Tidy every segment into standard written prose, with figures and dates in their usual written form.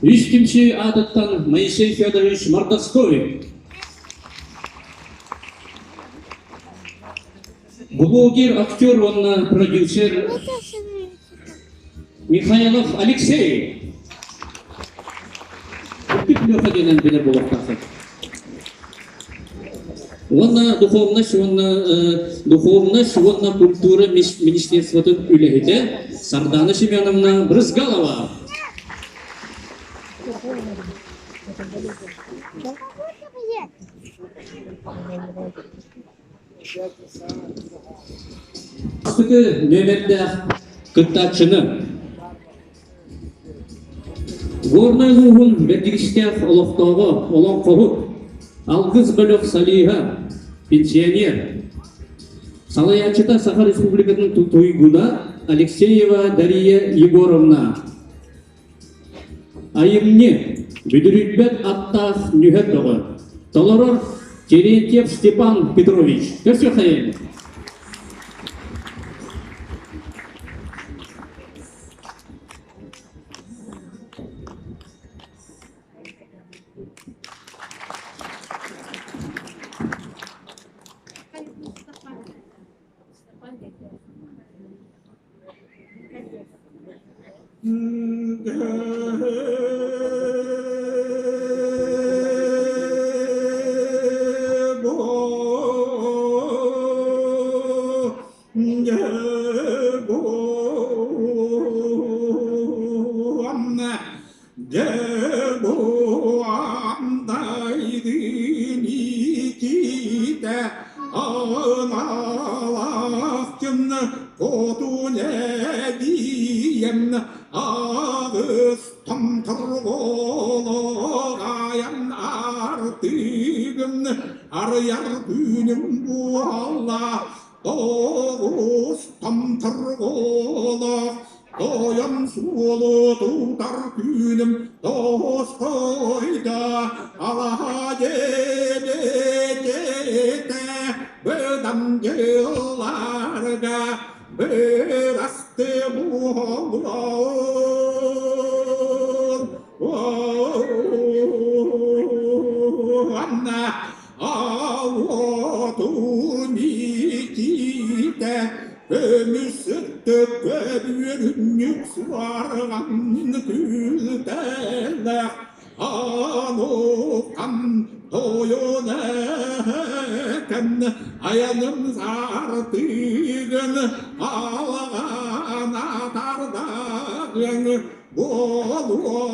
Үс түмсүү аатыттан Моисей Федорович Мордовской. Блогер, актер уонна продюсер Михайлов Алексей. Үрдүк Леха диэнэн билэр буолуохтааххыт. Уонна духовность уонна духовность уонна культура министерствотын үлэһитэ Сардана Семеновна Брызгалова. Бастакы нүөмэрдээх кыттааччыны Горнай улууһун Бэрдигистээх олохтооҕо олоҥхоһут, Алгыс бөлөх солиһа, пенсионер, салайааччыта Саха Республикатын туйгуна Алексеева Дария Егоровна. Айымньы бүдүрүйбэт аттаах нүһэр бөҕө. Толорор Терентьев Степан Петрович. Көрсүөххэйиҥ! Хотун эдием аҕыстан торҕолоҕайан артыгын арыйар күнүм буолла тоҕустан торҕолох Тойон суолу тутар күнүм тосхойда алаһа дьиэбитэ быдан дьылларга бырасты буолуон уонна Аллотун итиитэ көмүс сыттык көбүөрүнньүк суарҕан күлтэлэх анукам тойон эһэкэн айаным саартыгын алаҕан атардагын буолуо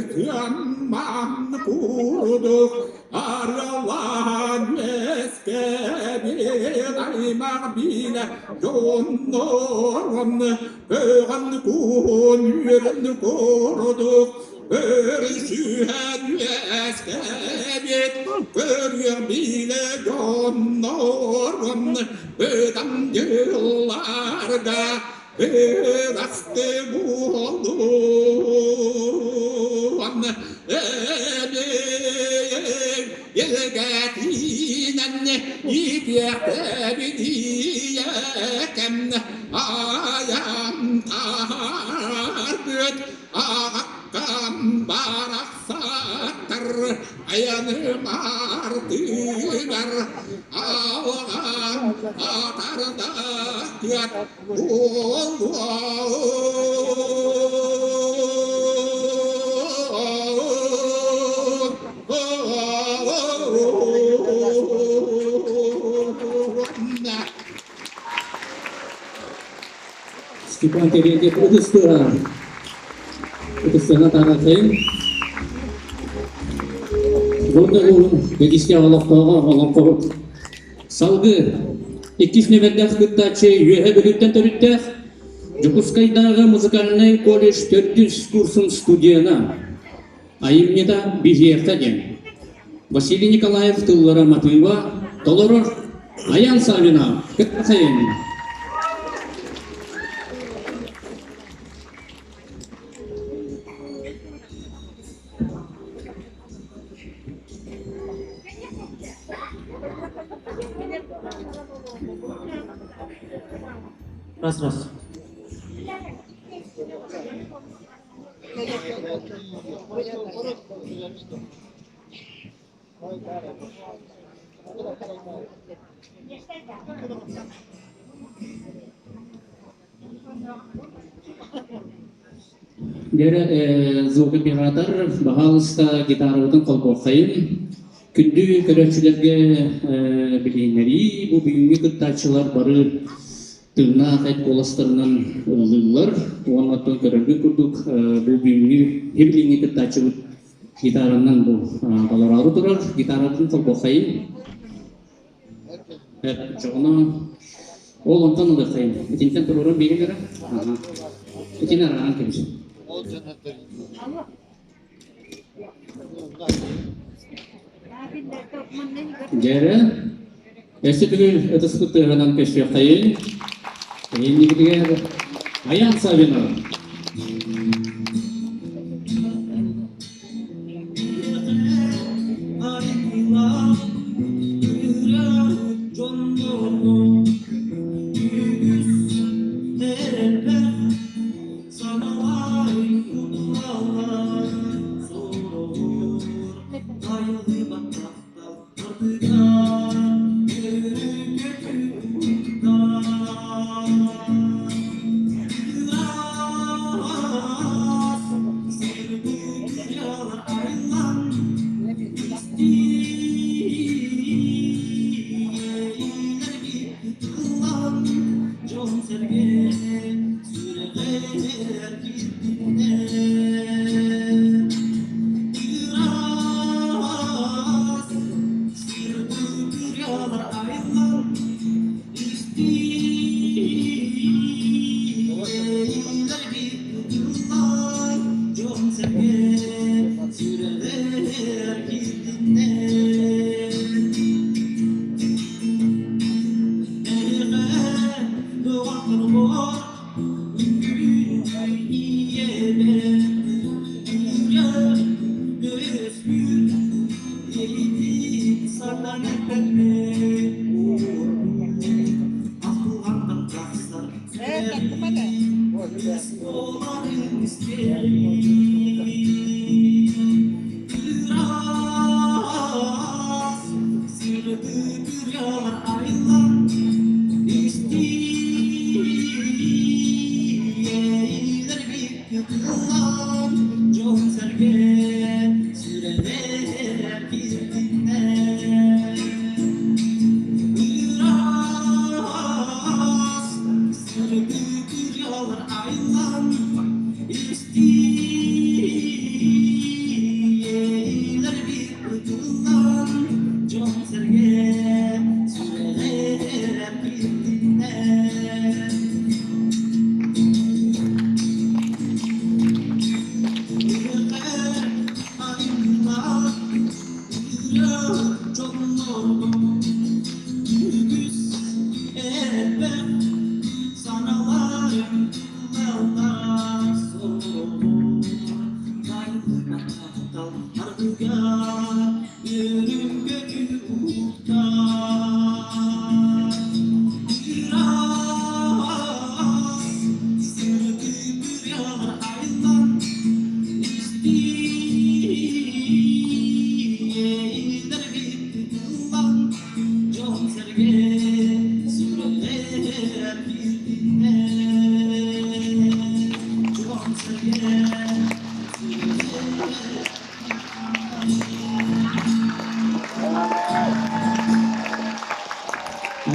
Арыытыамман курдук арыалаан үөскэбит аймах билэ дьоннорун көҕөн куһун үөрэн курдук Көрүсүһэн үөскээбит көрүөх билэ дьоннорун быдан дьылларга бырасты буолуон илгэтиинэн иитиэхтэбит ийэкэм айан таһаарбыт Аҕаккам барахсаттар айаным ардыгар алҕаан атардахтыат буолуо. Степан Терентьев ытыстыа. Ытыстыана таһаарахайын. Горнай улууһун Бэдискэ олохтооҕо олоҥхоһут. Салгыы иккис нүөмэрдээх кыттааччы Үөһэ Бүлүүттэн төрүттээх Дьокуускайдааҕы музыкальнай колледж төрдүс курсун студена айымньыта биһиэхэ диэн Василий Николаев тыллара матыыба толорор Аян Савина кыттахайын. Раз, раз. Дьэ, звукооператор, баһаалыста гитарабытын холбуоххайын. Күндү көрөөччүлэргэ билиһиннэрии, бу бүгүҥҥү кыттааччылар бары тыыннаах эт куоластарынан ыллыыллар. Уонна оттон көрөргүт курдук, бу бүгүҥҥү билиҥҥи кыттааччыбыт гитаранан бу толороору турар. Гитаратын холбуоххайын. Оччоҕуна ол онтон ылыаххайын. Итинтэн туруоран биэриҥ эрэ. Итини арааран кэбис. Дьэрэ, өссө төгүл ытыспыт тыаһынан көрсүөххэйин. Инникитигэр Аян Савинов.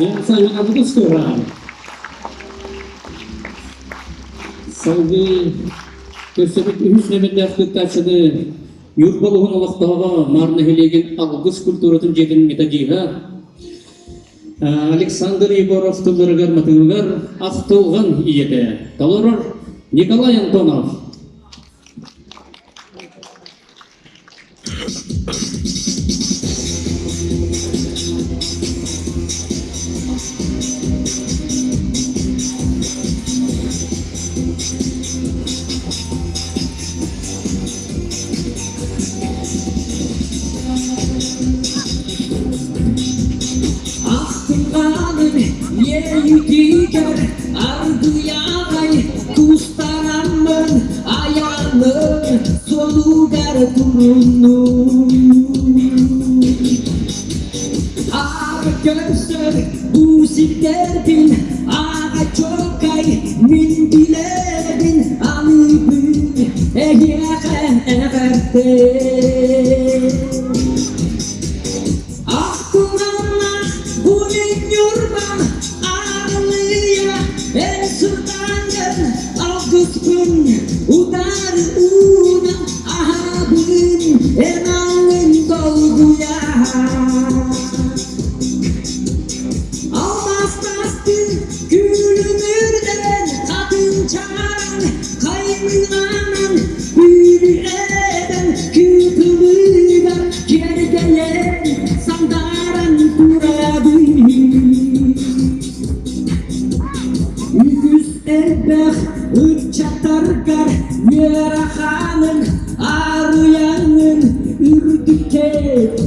Айан Савинабыт устура. Салгыы көрсөбүт үһүс нөмердээх кыттааччыны Ньурба улууһун олохтооҕо Маар нэһилиэгин Алгыс культуратын дьиэтин методиһа Александр Егоров тылларыгар матыыбыгар Ахтылҕан ийэтэ толорор Николай Антонов. Ахтылҕаным иэйитигэр аргы туһугар туруннум. Аар көрсөр бу сирдэрбин аҕа чоккай мин билэбин аныыбын эһиэхэ эҕэрдэ. Ахтылҕаннаах бу мин Ньурбам аармыйа эн сырдаангын алгыспын утары уунан аһабын эн алын долгуйа. Алмаас тастыы күлүмүрдэн хатын чараҥ хайыҥанан бүрүөбэн кытылыгар киэргэйэн сандааран турабын. Үгүс элбэх ыччаттаргар үөраханын арыйаҥын үрдүккэ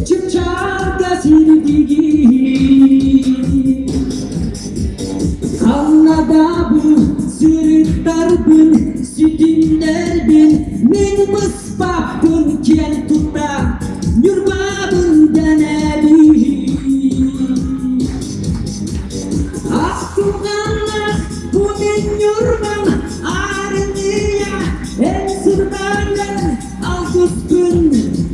чыпчаарга сирдигин. Ханна да бу сырыттарбын, ситимнэрбин мин быспаппын киэн тутта Ньурбабын дэнэбин. Ахтылҕаннаах бу мин Ньурбам аармыйа эн сырдаҥҥын алгыспын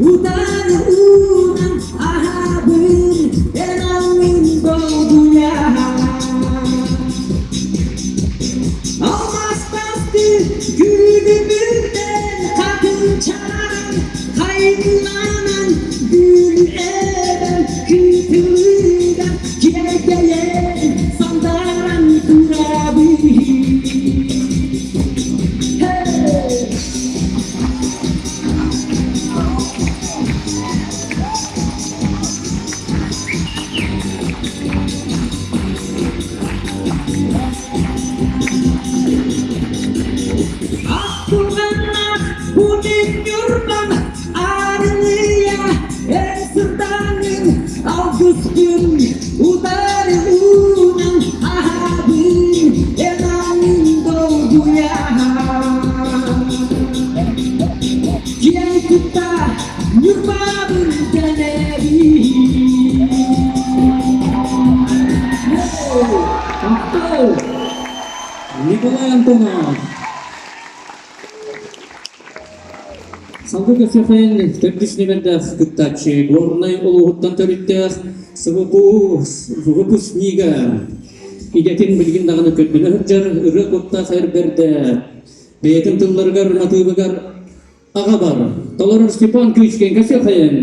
утары уунан аһабын эн аллын долгуйа. Алмаас тастыы күлүмүрдэн хатын чараҥ хайгыланан бүлүөбэн кытылыгар киэргэйэн сандааран турабын. Hey! Ахтылҕаннаах бу мин Ньурбам аармыйа эн сырдааҥҥын алгыспын утары уунан аһаабын эн аанын долгуйа. Киэн кутта Ньурбабын дэнэбин. Махтал! Николай Антонов! Салгыы көрсүөххэйин төрдүс нүмердээх кыттааччы Горнай улууһуттан төрүттээх СВПУ выпускнига идэтин билигин даҕаны көрдөнө сылдьар ырыа куттаах эр бэрдэ бэйэтин тылларыгар матыыбыгар аҕа бар толорор Степан Кычкин көрсүөххэйин.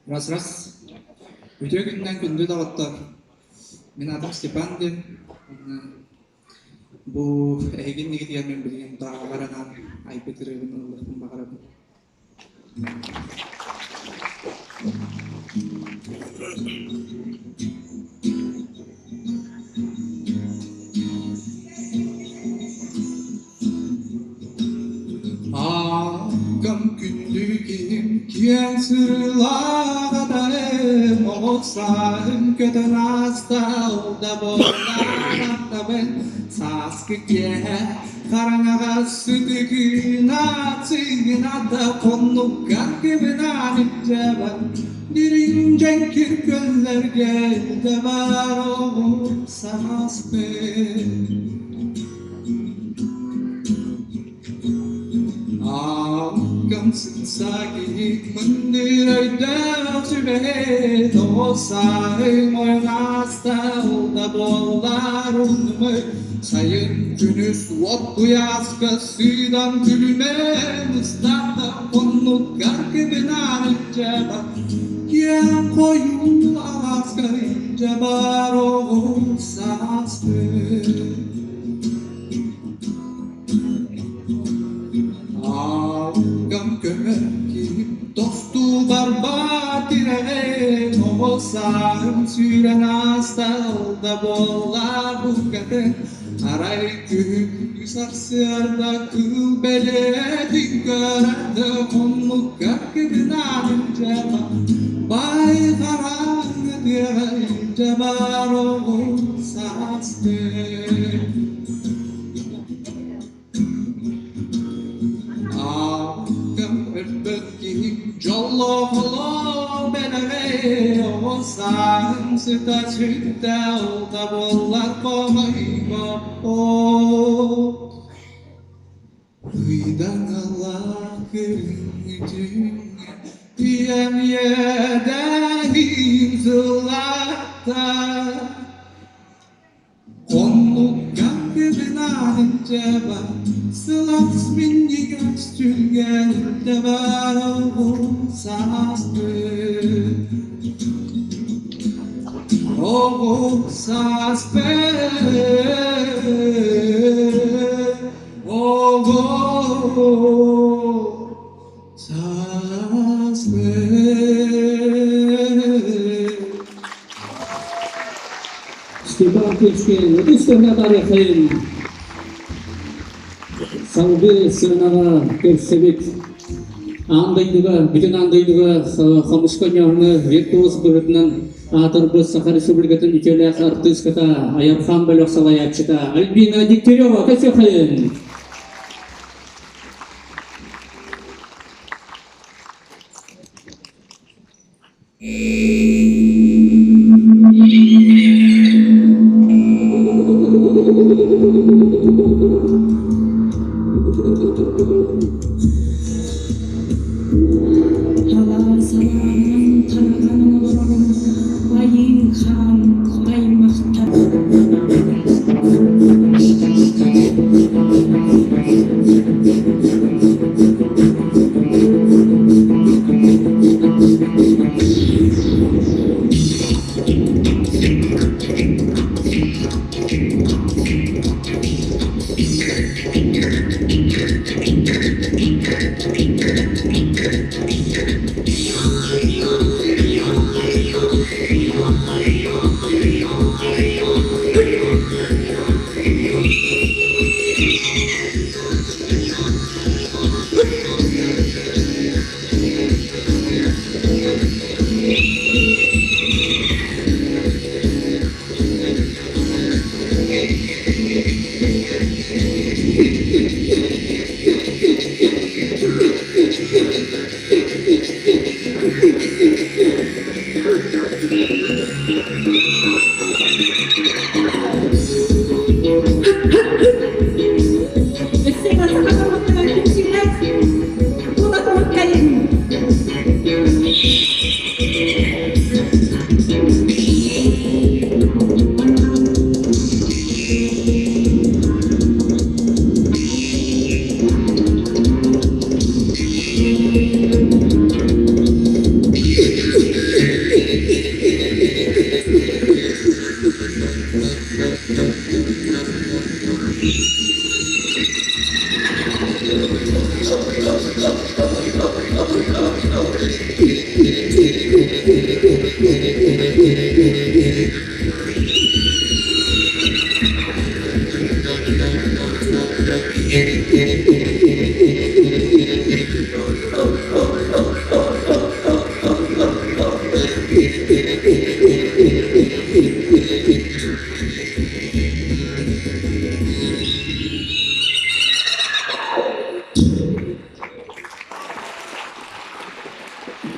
Раз-раз. Үтүө күнүнэн күндү доҕоттор. Мин аатым Степан диэн. Бу эһиги иннигитигэр мин билигин даҕалар анаан айбыт ырыабын ыллыахпын баҕарабын. Ааккам күндү киһим киэҥ сырыылаах атаһым оҕо сааһым көтөн ааста ол да буоллар сааскы киэһэ хараҥаҕа сытыгына сыгына да хоннуккар кыбынаан илдьэ бар дириҥ дьэҥкир көллөргө илдьэ бар оҕум сааспын. Ааккам сытса киһи мындыр өйдөөх сүбэһит оҕо сааһым ойон ааста ол да буоллар умнумай сайын күнүс уот куйааска сыыдам күлүмэн ыстаата оннуккар кыбынаан илдьэ бар киэҥ хойуу алааска илдьэ бар оҕум сааспын. Аалгам көмө киһим тосту барбат тирэҕин оҕо сааһым сүүрэн ааста ол да буоллар букатын арай күһүн Сарсыарда кыыл бэлиэтин көрөрдө хоннукка кытынаан илдьэ бар, баай хараҥа тыаҕа илдьэ бар оҕун саастыы. Ааккам өлбөт киһи дьоллоох олох бэлэҕэ оҕо сааһым сыта сүттэ ол да буоллар хомойбоппун. Ыйдаҥалаах күҥҥү түүҥҥэ ийэм иэдэһин сыллатта. Оннукка кыбынаан дьэба, сылаас минньигэс түргэн тэбэр оҕо сааспыт. Оҕо сааспыт, оҕо сааспыт. Степан Кычкин, ытыс тыына тарихын салгыы сыанаҕа көрсөбүт. Аан дойдуга, бүтүн аан дойдуга хомуска ньооҥҥо виртуоз быһыытынан аатырбыт Саха Республикатын үтүөлээх артыыската, Айархан бөлөх салайааччыта Альбина Дегтярева көрсүөххэйин! Халаа салааһынан тараҕан олорон айыы хаан аймахтар Өссө саха түмсүүлээх буола туруоххайын.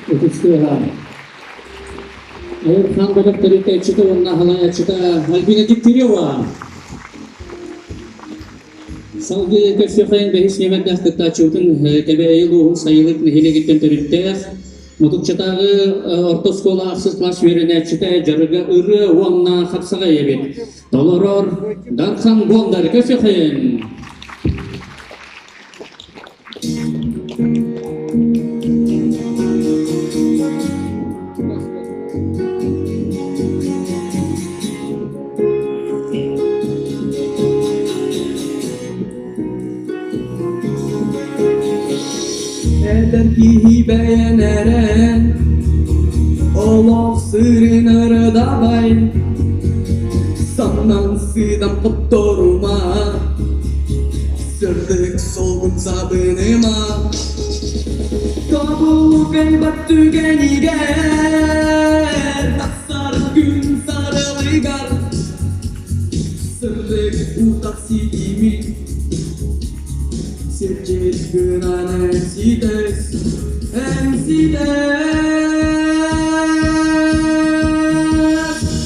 Ытыстыаҕа. Айархан бөлөх төрүттээччитэ уонна салайааччыта Альбина Дегтярева. Салгыы көрсүөххэйин бэһис нүөмэрдээх кыттааччыбытын Кэбээйи улууһун Сайылык нэһилиэгиттэн төрүттээх Мутукчатааҕы орто оскуола ахсыс класс үөрэнээччитэ дьарыга ырыа уонна хапсаҕай эбит. Толорор Дархан Бондар көрсүөххэйин! Эдэр киһи бэйэн эрэн, олох сырынары дабай, саннан сыдам хотторума. Сырдык солгун сабыныма Тобулукайбат түгэнигэр Тахсар күн сарылыгар Сырдык утах ситимин Сирдьит гынан эн ситэс, эн ситэс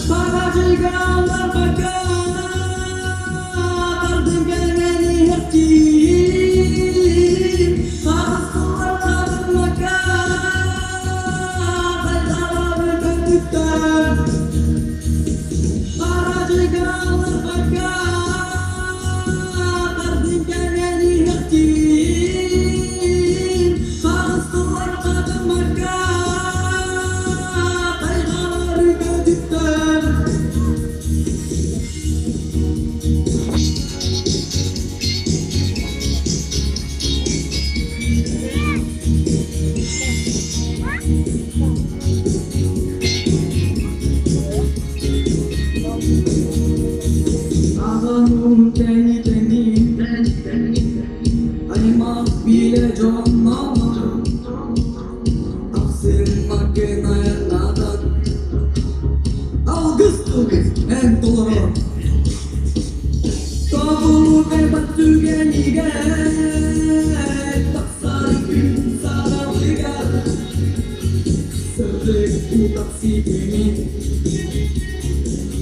Баражыга барбакка Тардын кэлэн иһэртиин Хаҕыстылар хатыммакка Хайҕалары көтүттэн Баражыга барбакка Тардын кэлэн иһэртиин Хаҕыстылар хатыммакка Хайҕалары көтүттэн. Аҕам тэҥи-тэҥи аймах билэ дьонноно Ахсын маккын айаннаатан Алгыс тылгыс эн толорор Тобулукайбат түгэнигэр Тахсар күн саралыгар Сырдык утах ситимин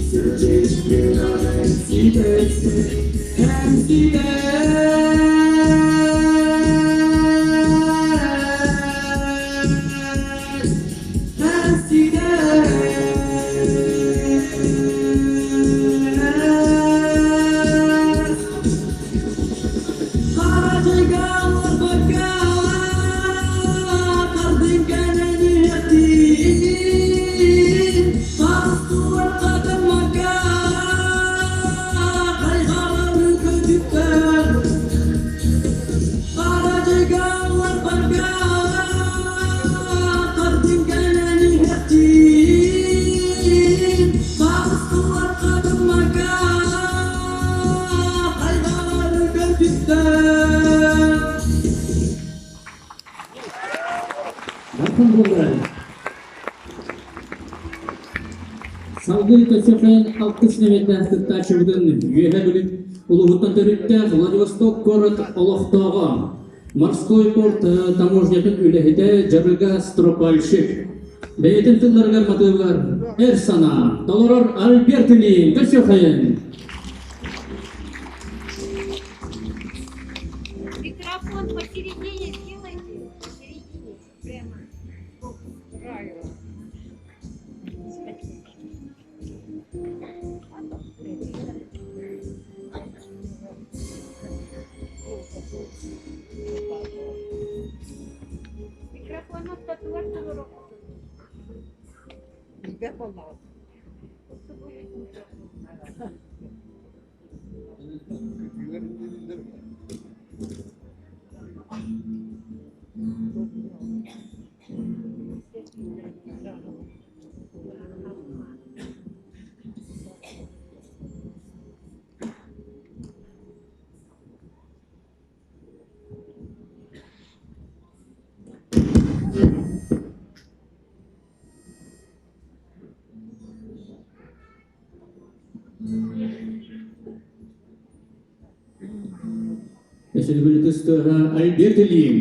Сырдык гынан эн ситэс Эн ситэс Эн ситэс Харатыга олорбокко Тардын кэлэн иһэхтиин Хастылар хатыммакка Хайҕалары көтүттэр Харатыга олорбокко Тардын кэлэн иһэхтиин Хастылар хатыммакка Хайҕалары көтүттэр. Дархан буоллар. Салгыы Көчөкөөн алтыс нөмердээх кыттааччыбытын Үөһэ Бүлүү улууһуттан төрүттээх Владивосток куорат олохтооҕо, морской порт таможнятын үлэһитэ дьарыга стропальщик. Бэйэтин тылларыгар матыыбар эр санаа толорор Альберт Ильин Көчөкөөн. Микрофон посередине сделайте. Посередине. Прямо. Микрофон ортотугар туруоруккутун. Өсөлүгүлүтыстыга Альберт Ильин.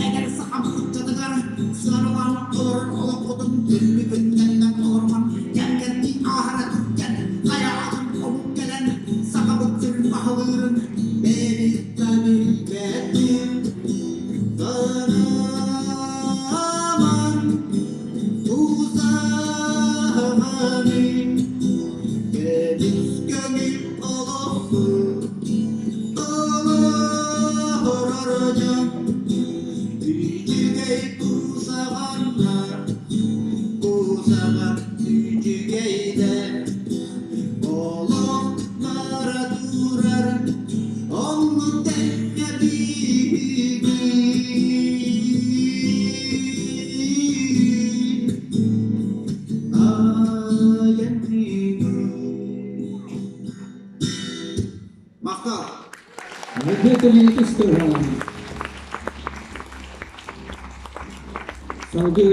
Эдэр сахам ыччатыгар сыаналаан олорор олоххутун күллү күннэннэн олоруман, кэм-кэрдии ааһара түргэн, хайа атын омук кэлэн сахабыт сирин баһылыырын бэйэбит да билбэппит. Санааман, тусаһаманы, кэбис көҥүл олохпут, толорор дьон, үчүгэй кусаҕаннар, кусаҕан үчүгэйдэр, олох бара турар, оннун тэҥҥэ биһиги. Махтал! Ракета Салгыы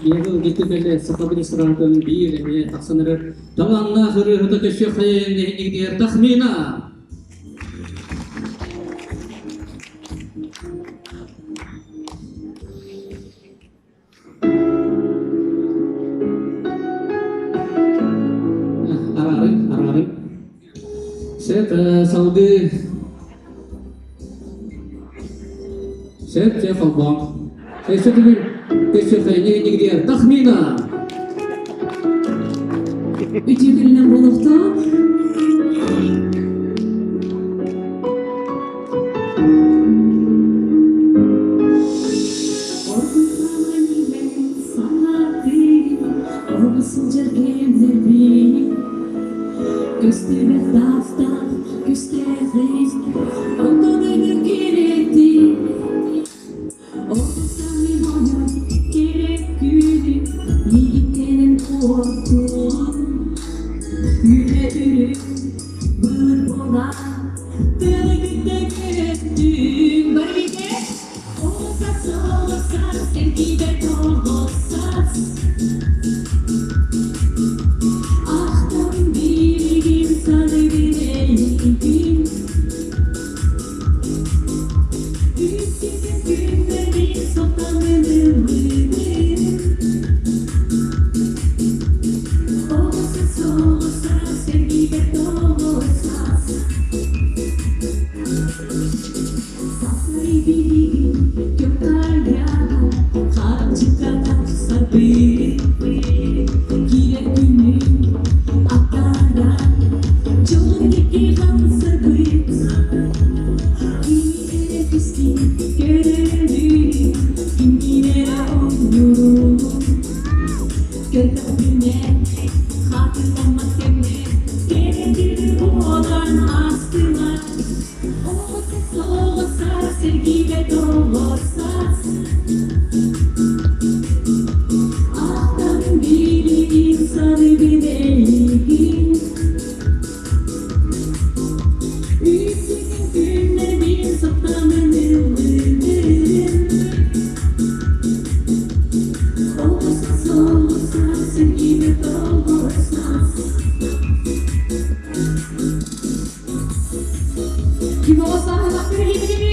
Егор Гитикэлэ Сахабыт эстрадатын биир эмиэ тахсан эрэр талааннаах ырыаһыта көссүөх хайайын нэһилиэгэр Тахмина. Араарыҥ, араарыҥ. Сөп, салгыы Сөп, дьэ холбооҥ. Өссө төгүл көссүөххэ нигдиэр Тахмина. Үтүө күнүнэн буолуохтаах. Көстүбэт таастаах күстээҕин, онтон өлөр кириэти. Керек күнү миигиттэн куоттуон, Үлэ үрүҥ былыр буолан, тыалы кытта көттүм. Барбике! Оҕусас, оҕусас, кэлгийбэт оҕусас, Ахтан билигин саныыбын эйигин. Үстүгүн күннэрин сотамын ыллыыбын. Оҕусас, оҕусас, кэлгийбэт оҕусас. Сахай билигин көккайаҕа харчыга тахсабын. Киирэр күнүн атааран дьолун диэки хамсабын. Кини эрэ түстүү көрөрүн, кимниин эрэ оонньуурун. Көрдөхпүнэ хатыламмат кэмнэр кэрэтин буолан аастылар. Оҕо оҕо саас, сэргиибэт оҕо саас. Ахтан билигин саныыбын эйигин. Үстүгүн күннэрбин саптамын ыллыыбын. Оҕо саас, оҕо саас, сэргиибэт оҕо саас. Ким оҕо сааһын ахтар илиибин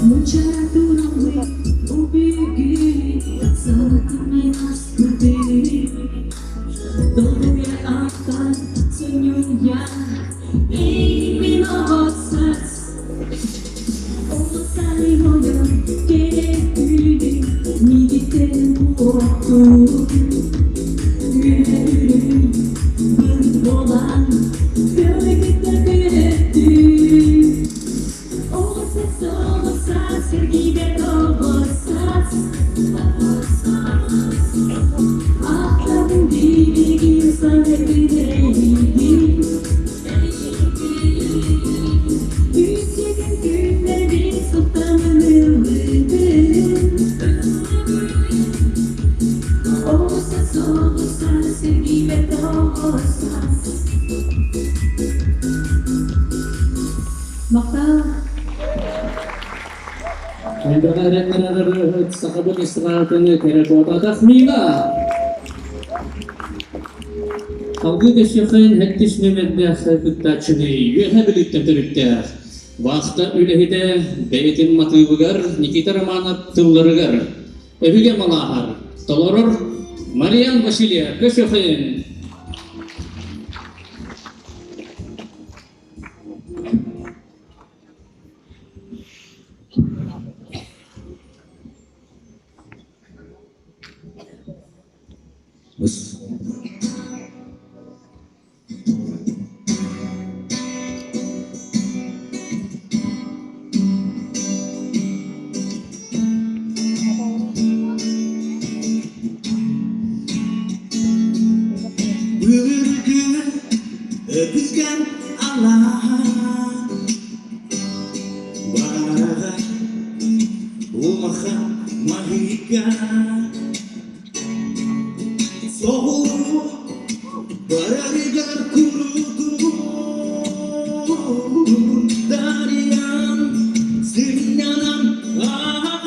Мунчаратураммыт бу бүгүн санатым мин ааспытын. Долгуйа ахтан сонньуйан эйигин оҕо саас. Оҕо ойон кэрэ күнүн миигиттэн куоттун. Үөрүүм былыт буолан көлүкүттэ күрөттүм. Оҕо саас, оҕо саас, сэргиибэт оҕо саас. Ахтабын билигин саныыбын эйигин. Үстүгүн күннэрбин суптамын ыллыыбын. Оҕо саас, Соҕус сэргиибэт оҕус. Махтал. Элбэҕи эрэннэрэр ырыаһыт сахабыт эстрадатын кэрэ Тахмина. Салгыы көстүөххэ сэттис нүөмэрдээх кыттааччыны Үөһээ Бүлүүттэн төрүттээх вахта үлэһитэ бэйэтин матыыбыгар Никита Романов тылларыгар Өбүгэ малааһар толорор Мариян Васильев көсүөххэ. Былыргы өбүгэм алааһа бараҕа улахан маһыйга соҕуруу барарыгар курутун дарыйан сынньанан ааҕар.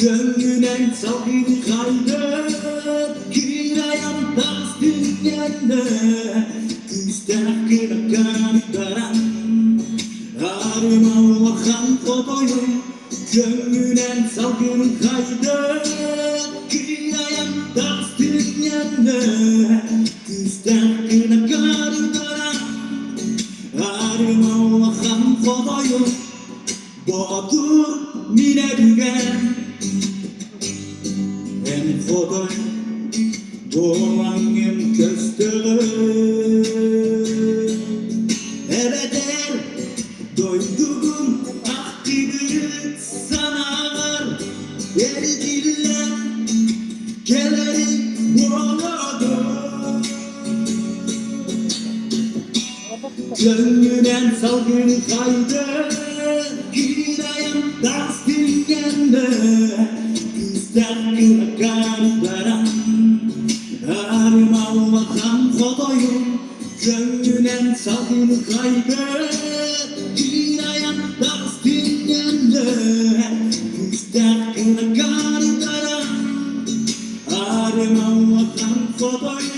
Көҥүнэн салгын хайдыт, кыырайан таас күннэннэ, күүстээх кыракаан баран, арыма улахан хотойум, көҥүнэн салгын хайдыт, кыырайан таас күннэннэ, күүстээх кыракаан баран, арыма улахан хотойум, Боотур мин өбүгэм, эн хотой буолаҥҥын көстөҕүн. Эбэтэр дойдугун ахтыбыт санааҕар эргиллэн кэлэриҥ буолуо. Көҥүнэн салгын хайдыр, киирайан таас тиҥҥэннэ, күүстээх кыракаан баран, арыма улахан хотойум, көҥүнэн салгын хайдыр, киирайан таас тиҥҥэннэ, күүстээх кыракаан баран, арыма улахан хотойум.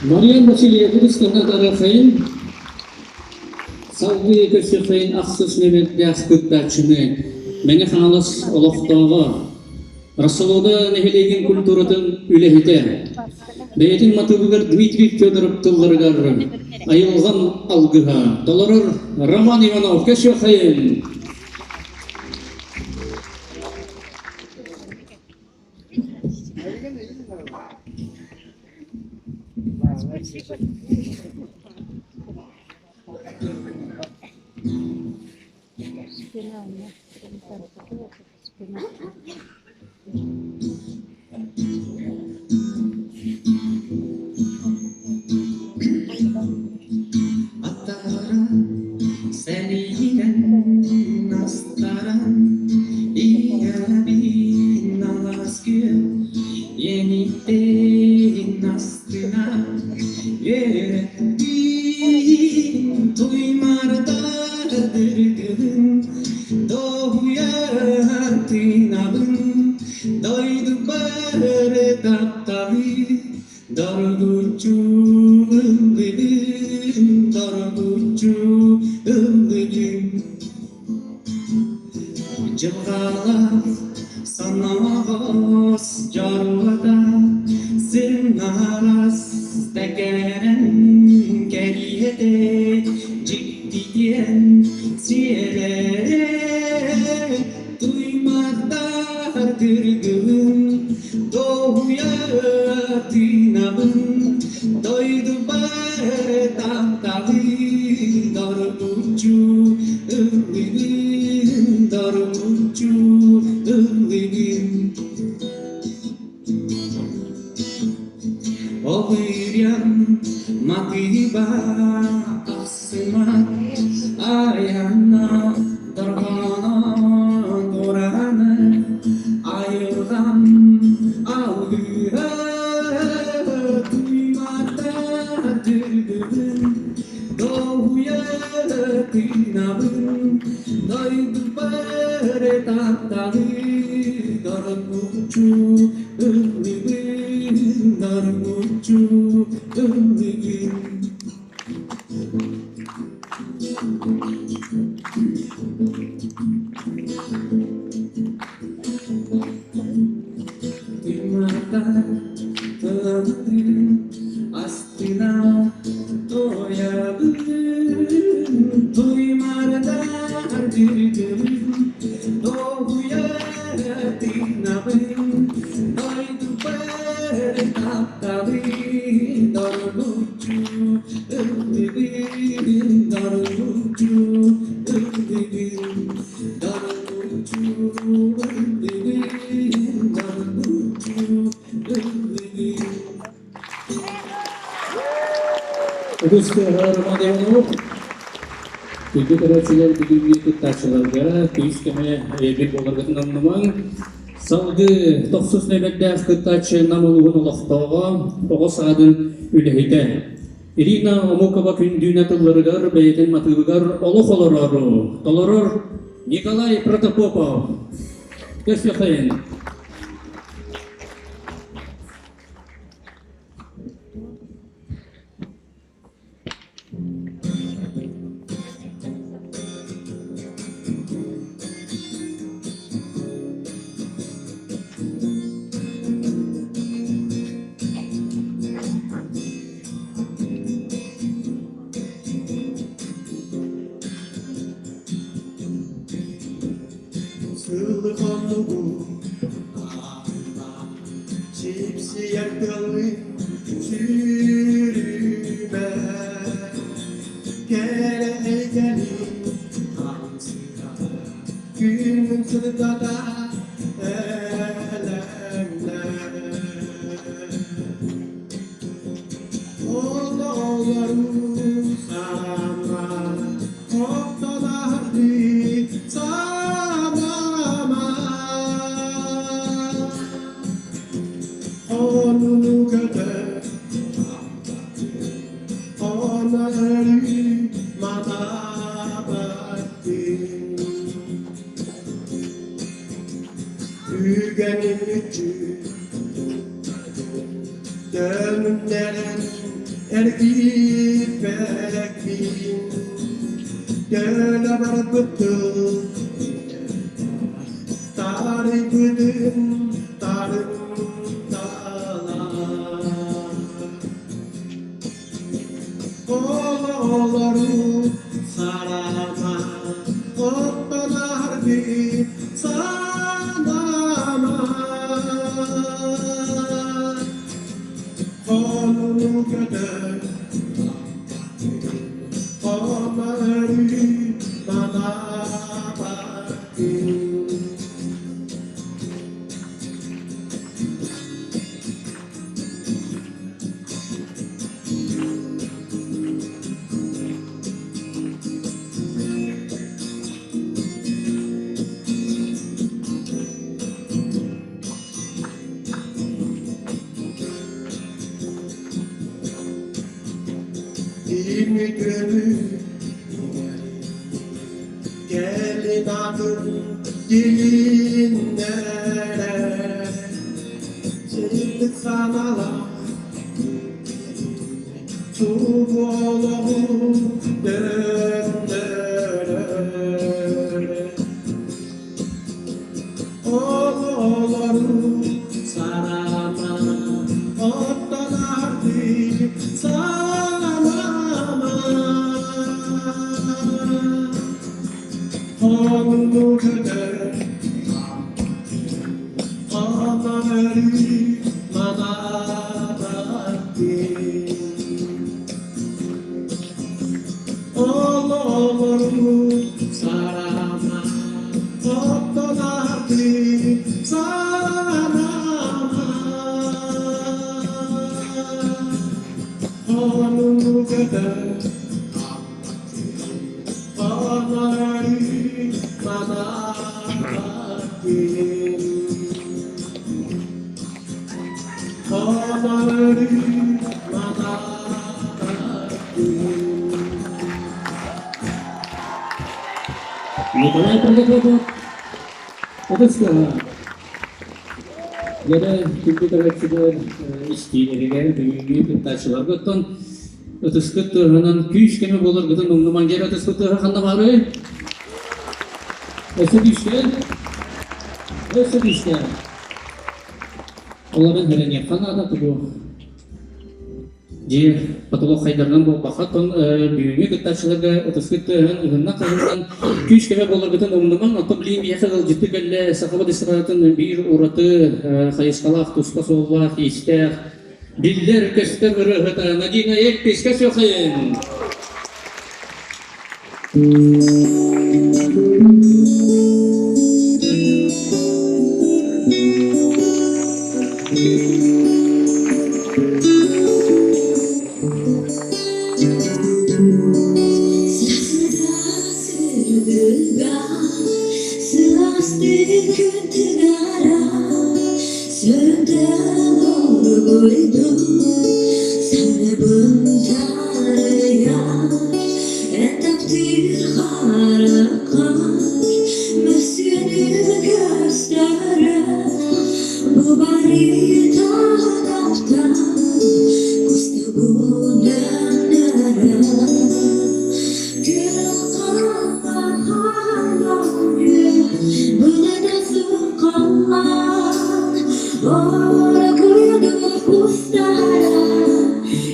Мария Васильева Тарахайын салгыы көрсүөххэйин ахсыс нүөмэрдээх кыттааччыны Мэҥэ Хаҥалас олохтооҕо Рассолода нэһилиэгин культуратын үлэһитэ, бэйэтин матыыбыгар Дмитрий Федоров тылларыгар «Айылҕам алгыһа» толорор Роман Иванов көрсүөххэйин! Аттара сэриинэн астаран ийэбин алаас күөл иэниттэн астына үөрэттин туймардар дыргылын Доһуйар тыынабын, дойдубар тапталы, доргуччу ыллыгын, доргуччу ыллыгын. Дьылҕалаах соноҕос дьоруота сыҥаарас тэкэрэн кэриэтэ дьиктитиэн сиэрэрэ туймардар тыргылын тоһуйа тыынабын дойдубар тапталы доргуччу ыллыгын доргуччу. тапталы доргуччу ыллыыбын, доргуччу ыллыыбын. Тыҥата тылын астына туойабын, туймардар дыргыбын, долгуйа тыынабын, дойдубар тапталы доргуччу ыллыыбын, доргуччу ыллыыбын, доргуччу ыллыыбын, доргуччу ыллыыбын. Үгүс Роман Иванов Күндү көрөөччүлэр бүгүҥҥү кыттааччыларга күүс-көмө өйөбүл буоларгытын умнумаҥ. Салгыы тохсус нүөмэрдээх кыттааччы Нам улууһун олохтооҕо, оҕо саадын үлэһитэ. Ирина Омукова күндүүнэ тылларыгар бэйэтин матыыбыгар олох олорору толорор Николай Протопопов. Көрсүөххэйин. Сылы хонугу аһыма сипсийэр тылы сүүрүмэ кэрэ эйгэни хамсыга күнүн сырдата элэҥнэ Олору сарама охтолорду санама Онуну көтөр Онору манабаттын Үгэнин үчү Төнүннэрэн эргиппэкпин Төлө барбыт тыл Тарыйбытын тарымталар Олору сарама оттонар санама Konunu kötör Onları bana baktın. Ümidimi Gelin adım gelinlere Çıktık sanalar Tuğ döndürür Oğulları sarama Otlanardı sarama Konunu kötü Onları manabattı Oğulları sarama Otlanardı sarama Konunu kötü Onları manabattı Onları manabattı Николай Протопопов. Ытыс Дьэрэ күндү көрөөччүлэр истиилэригэр бүгүҥҥү кыттааччыларга оттон ытыскыт тыаһынан күүс-көмө буоларгытын умнумаҥ. Дьэрэ ытыскыт тыаһа ханна баарый? Өссө күүскэ? Өссө күүскэ? Олорон эрэниэххэ наада тугу Дьиэ потолок хайдарынан буолбакка, оттон бүгүҥҥү кыттааччыларга ытыскыт тыаһын ыһынна-хаһыннан күүс-көмө буоларгытын умнумаҥ. Оттон билигин биһиэхэ ыалдьыттыы кэллэ Сахабыт эстрадатын биир ураты хайысхалаах, туспа суоллаах-иистээх, биллэр-көстөр ырыаһыта Надина Эльпис Косехин! Саныбын таарыйар Эн таптыыр хараххар мөссүөнү көстөрө Бу барыта таптал кустугун өҥнөрө Күөх халлаан былыта суох Оргуйдук кустара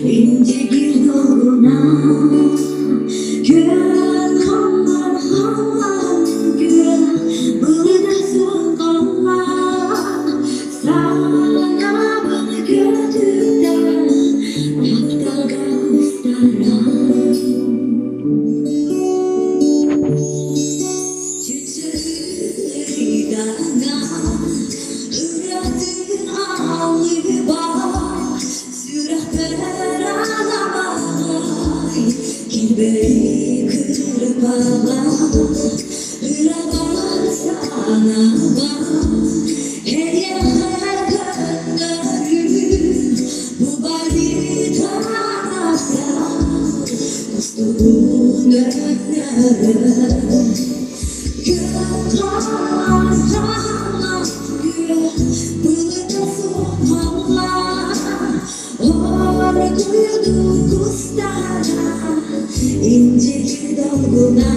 Индигир долгуна Күн халлаан халлаан күн былыта суох халлаан Санаабын көтүтэн тапталга кустаран Ырыатын алыба Сүрэхпэр аламаҕай Килбэйи кырбаҕа Ырабар санаабар Эйиэхэ көннөрүү Бу барыта Кустугун өҥнөрө İnceki dolguna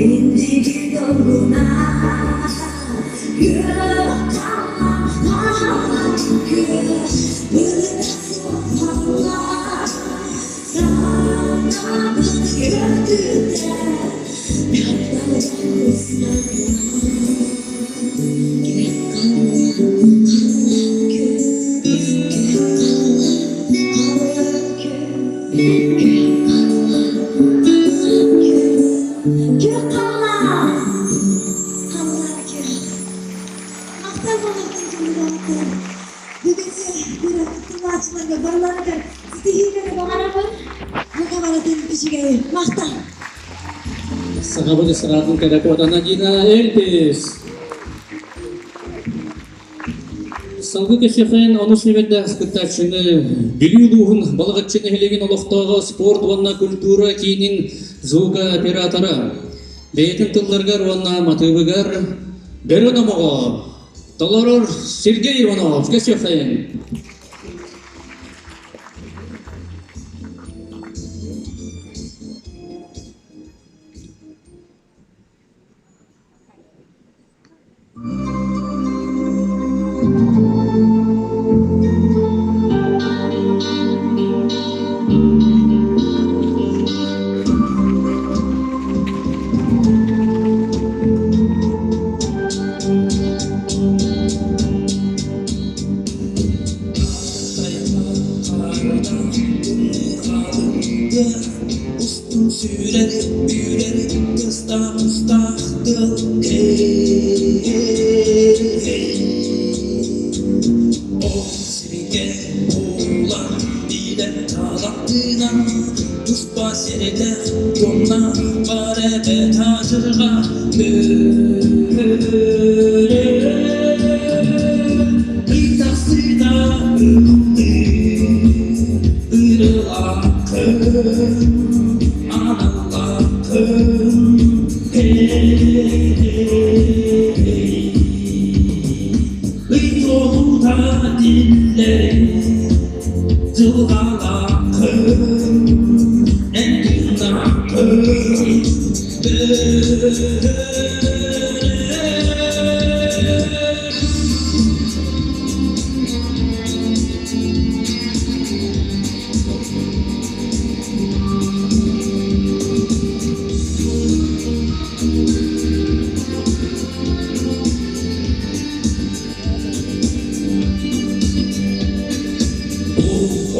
İncik dolguna Махтал болуохтун күндү Бүгүнкү күрэх барыларыгар ситиһиилэри баҕарабын. Бука барытын үчүгэй. Махтал. Сахабыт эстрадатын кэрэ куота Надина Эльпис. Салгыы кэсиэхин онус нүмердээх кыттааччыны Бүлүү улууһун Балаҕаччы нэһилиэгин олохтооҕо спорт уонна культура киинин звукооператора бэйэтин тылларыгар уонна матыыбыгар Бөрө номоҕо толорор Сергей Иванов кэсиэхин. Сүүрэр, үүрэр, тыстаах-устаах тыал эй Ол сиргэ буолан билэр талантынан туспа сирдээх дьонно бар эбэт адьырҕа бөрө Ый тахсыыта ыллыы ырылааххын аналлааххын Ый туолуута тиллэрин дьылҕалааххын эн тыыннааххын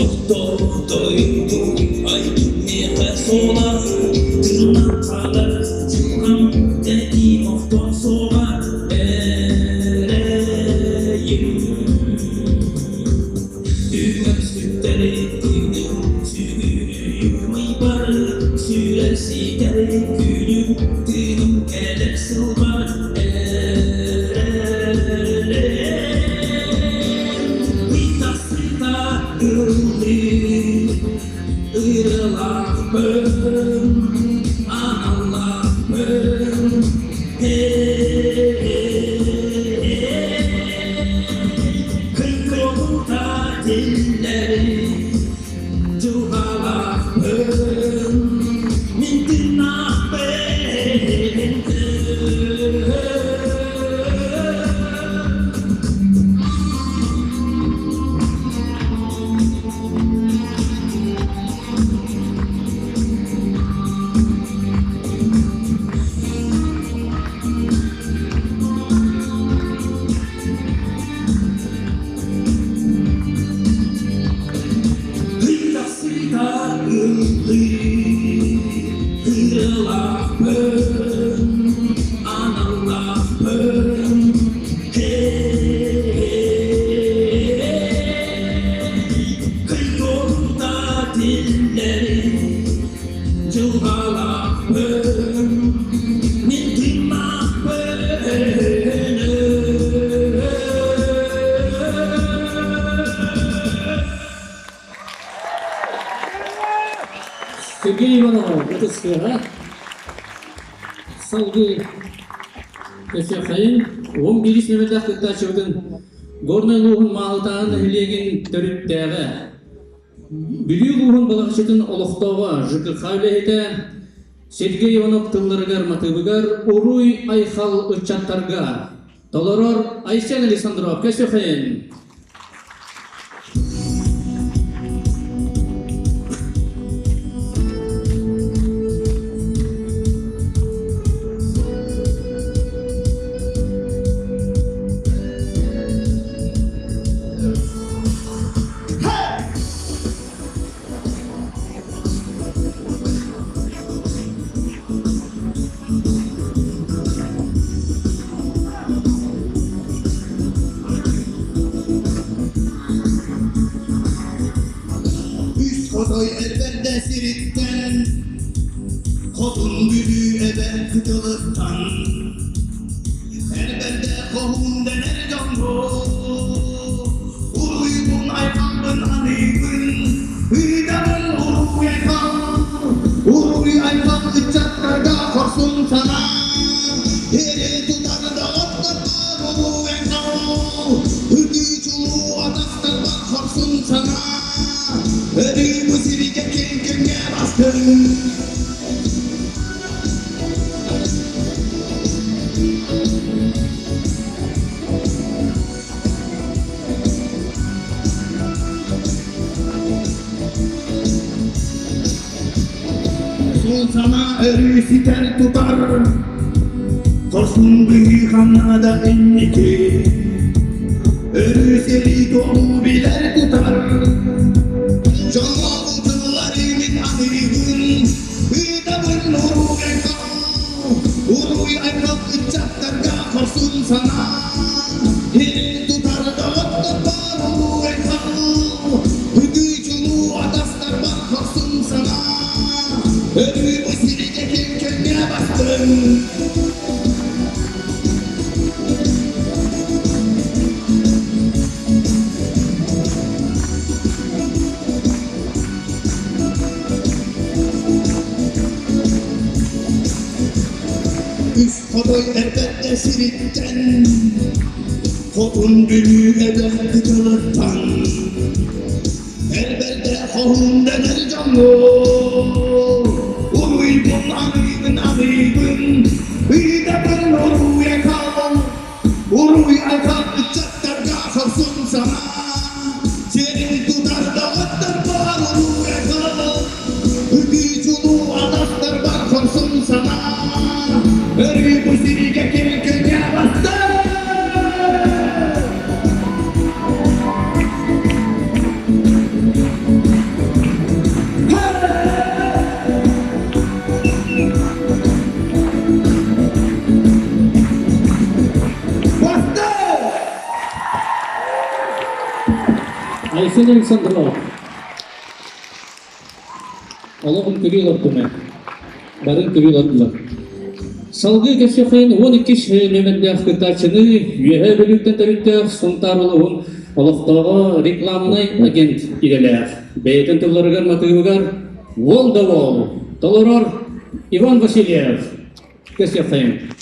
Орто дойду айбыт миэхэ суола тыыннан хаалар дьылҕам тэтиим охтон суоҕа эрэйим Үҥсүктэри күнүм сүгүрүйүм ыйбар сүүрэр ситэр күнүм тыыным кэлэр сылбар Ыйтасыта ыллыы ырылаахпын аналлаахпын Кыйкылта тиллэри дьылҕалаахпын мин тыыннаахпын. Ыйтахсыта ыллыы ырылаахпын аналлаахпын Кыйгорда тиллэрин дьылҕалаахпын мин тыыннаахпын. Сергей Иванов, ытыскыга салгыы Өсөхайын 11 нөмірдәк кыттааччыбытын Горнай улууһун Маалытааҕы нэһилиэгин төрүттээҕэ, Бүлүү улууһун Балаҕаччытын олохтооҕо ЖКХ үлэһитэ Сергей Иванов тылларыгар матыыбыгар Уруй Айхал ыччаттарга толорор Айсен Александров Көсөхайын. Үс хотой эрбэрдэ сириттэн, Хотун Бүлүү эбэ кытылыттан, Эрбэрдэ хоһуун дэнэр дьоҥҥо, Уруйбун айхалбын аныыбын, Ыытабын уруй айхал, Уруй айхал ыччаттарга хорсун санаа, Эрэл тутар доҕотторго уруй айхал, Ытыы чулуу атастарга хорсун санаа, Өрүү бу сиргэ киэҥ күҥҥэ бастыҥ. Сол санаа өрүү ситэр тутар, Хорсун быһыы ханна да инники, Өрүү сэрии туолуу билэр тутар. Дьоҥҥо тыллары мин аныыбын, Хотой эбэтэ сириттэн, Хотун Бүлүү эбэ кытылыттан, Эр бэрдэ хоһуун дэнэр дьоҥҥо, Уруйбун аныыбын аныыбын, Ыытабын уруй айхал, Уруй айхал ыччаттарга хорсун санаа, Сиэрин тутар доҕотторбор уруй айхал, Ытыы чулуу атастарбар хорсун санаа, Өрүү бу сиригэ ким күнгэ бастар! Бастар! Айсен Александров. Олоҕун көрүү олордуме. Барын көрүү олордулар. Салгыы кэпсиэххэйин 12 нүөмэрдээх кыттааччыны Үөһээ Бүлүүттэн төрүттээх Сунтаар улууһун олохтооҕо рекламнай агент идэлээх. Бэйэтин тылларыгар матыыбыгар «Уол да уол» толорор Иван Васильев. Кэпсиэххэйин.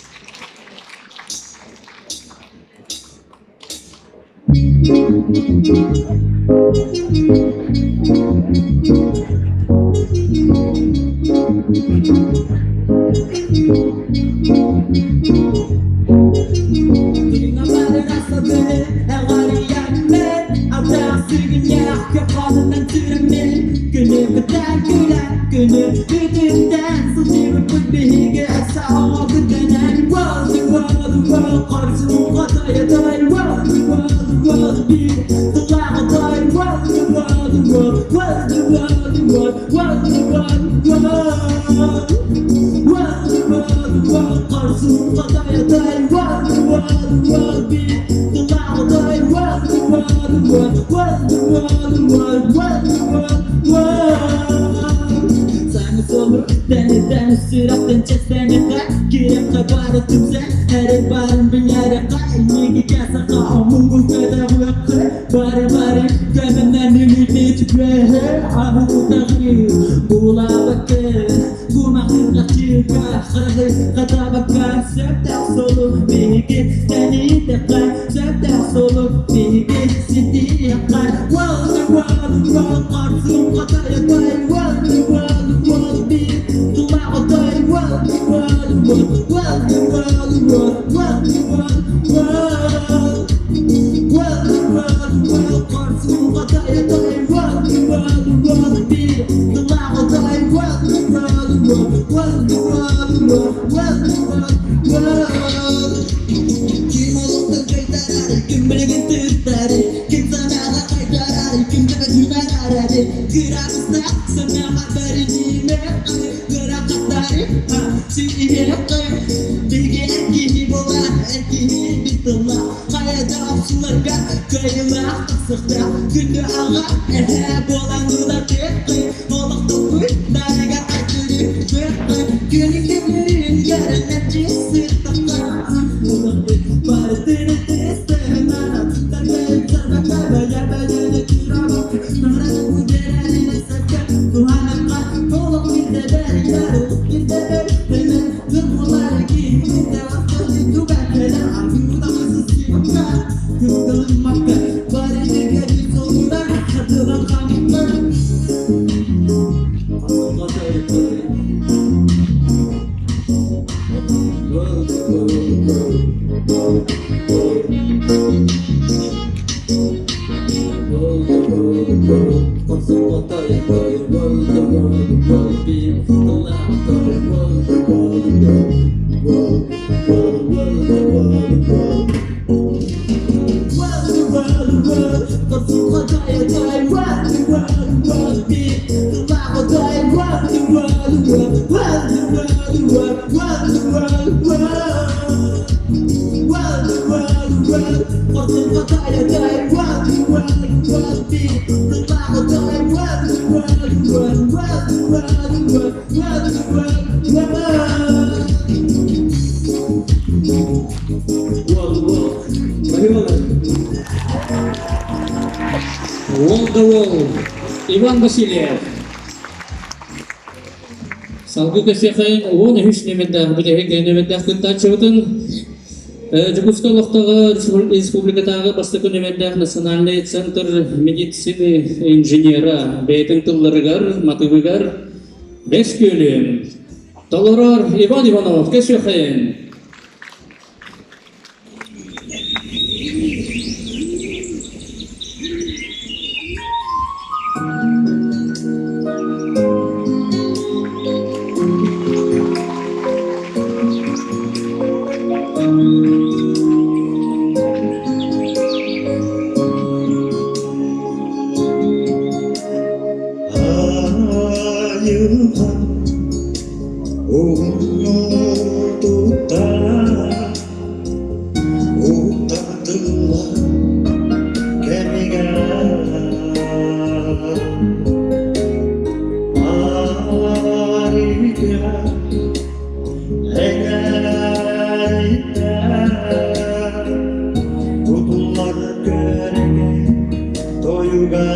Уол да уол Иван Васильев. Салгыы көрсүөххэйин 13 нүөмэрдээх бүтэһик нүөмэрдээх кыттааччыбытын Дьокуускай олохтооҕо республикатааҕы бастакы нүөмэрдээх национальный центр медицины инженера бэйэтин тылларыгар, матыбыгар Бэс күөлүн толорор Иван Иванов көрсүөххэйин! Айылҕа Уһуннуутута уктатылла кэмигэр Арыйда эҥээритэ кутуллар көрүҥэ тойуга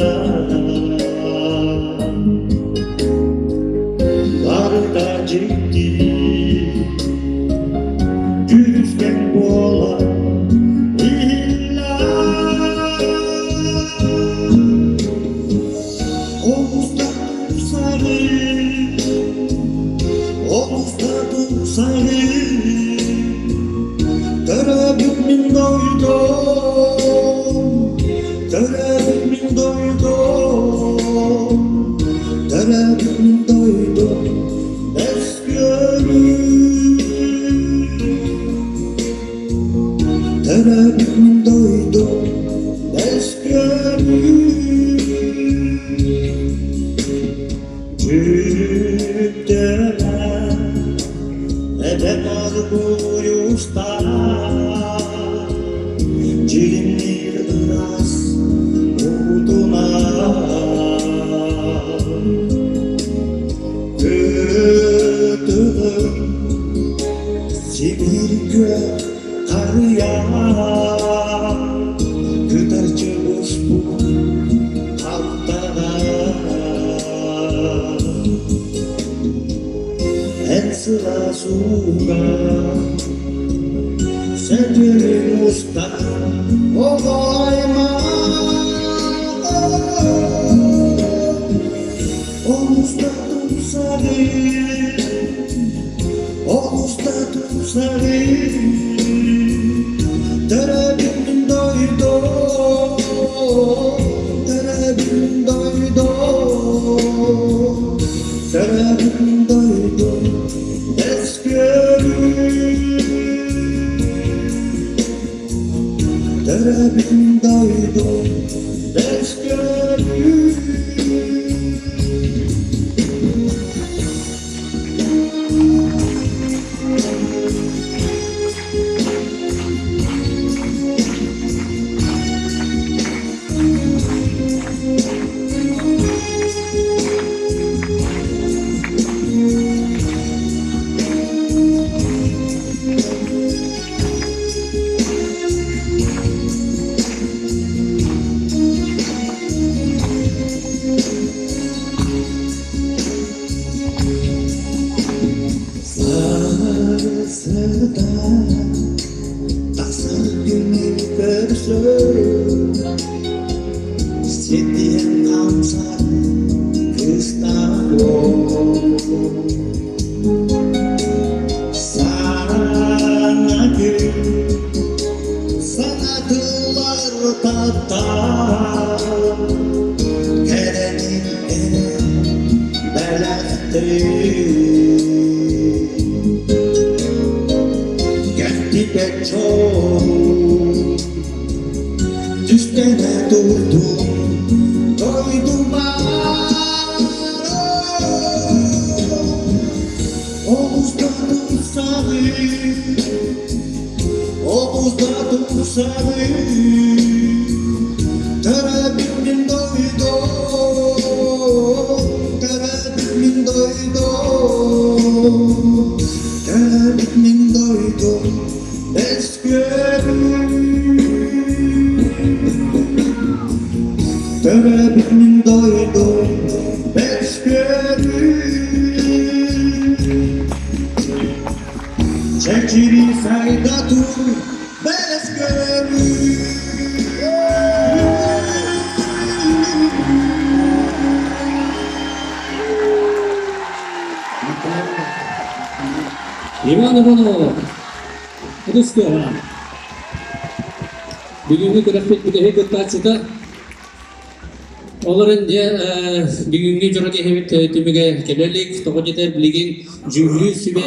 Барыта дьикти Күрүскэн буола иһиллэр Олуста тупсары Олуста тупсары Төрөөбүт мин дойдум Төрөөбүт мин дойдум Төрөөбүт мин дойдум Өскүөрү Төрөөбүт мин дойдум Өскүөрү Түптэмэ эбэм оргууй устар Дьиримниир ыраас уутунан Кытылым Сибиир күөх харыйа Кытарчы буспут хаптаҕа Эн сылаас ууга Сөтүөлүн устар оҕо аймах Олус да тупсарыы, олус да тупсарыы, Төрөөбүт мин дойдум, төрөөбүт мин дойдум, Төрөөбүт мин дойдум, өскүөрүм. Төрөөбүт мин дойдум, өскүөрүм. Сарсыарда тахсар күнү көрсөр Ситиэн хамсар кыстаах Саҥа күн санатылар таптал Кэрэни эрэ бэлэхтиир Кэхтибэт чоҕу түстэнэ турдум дойдубар Олус да тупсаҕый, олус да тупсаҕый, төрөөбүт мин дойдум, төрөөбүт мин дойдум, төрөөбүт мин дойдум, өскүөрүм. Төрөөбүт мин дойдум, өскүөрүм. Чэчирии сайда тур, бэлэс көрүү. Иван Иванов, Русского. Бүгүҥҥү күрэхпит бүтэһик кыттааччыта. Олорон дьэ бүгүҥҥү дьоро киһибит түмүгэ кэлэ илик. Тоҕо диэтэр билигин дьүүллүүр сүбэ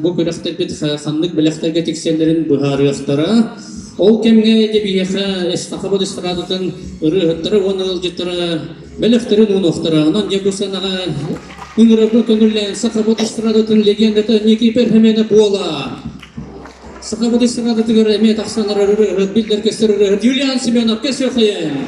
бу күрэхтэрбит ханнык бэлэхтэргэ тиксэллэрин быһаарыахтара. Ол кэмҥэ дьэ биһиэхэ Сахабыт эстрадатын ырыаһыттара уонна ыалдьыттара бэлэхтэрин уунуохтара. Онон дьэ бу сыанаҕа ыҥырарбын көҥүллээн Сахабыт эстрадатын легендата Никифор Хеменов буола. Сахабыт эстрадатыгар эмиэ тахсан эрэр ырыаһыт, биллэр көстөр ырыаһыт Юлиан Семенов кэсиэхэйэн!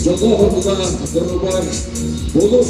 Дьоллоох дорубар болур.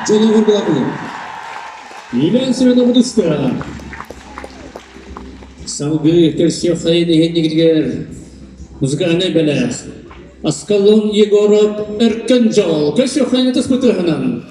Дьолугур буолабын. Юлиан Семенов Удуска. Салгыы көрсүөххэйин иһиннигитигэр музыкальнай бэлэх. Аскалон Егоров Өркөн Дьол көрсүөххэйин ытыспытыһынан.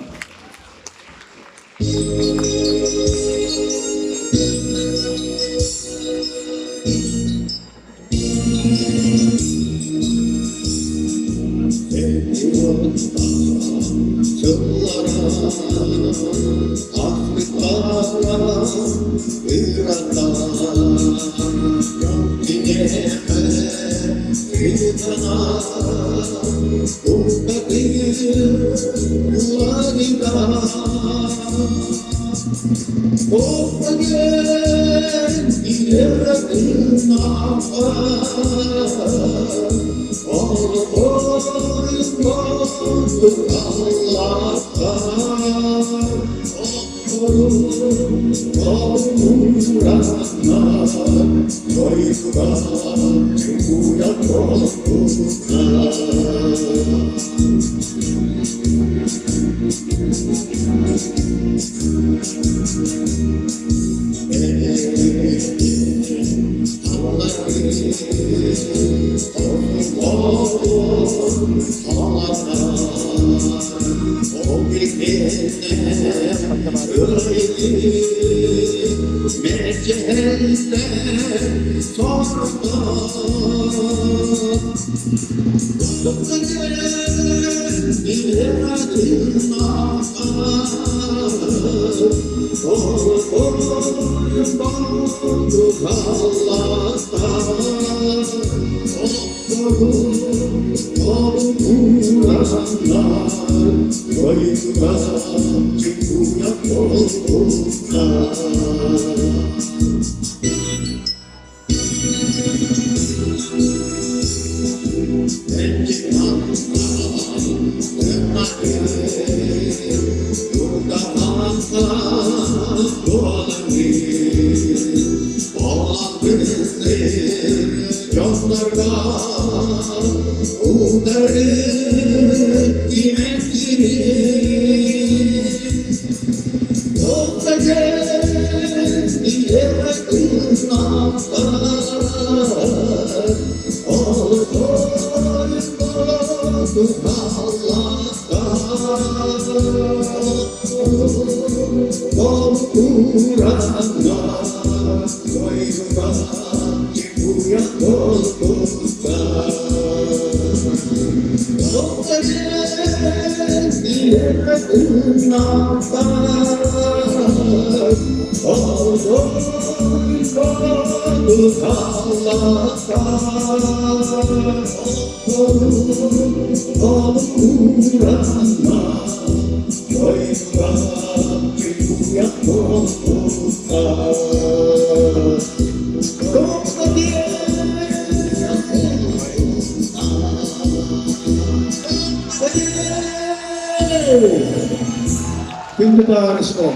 Күндү табаарыстар,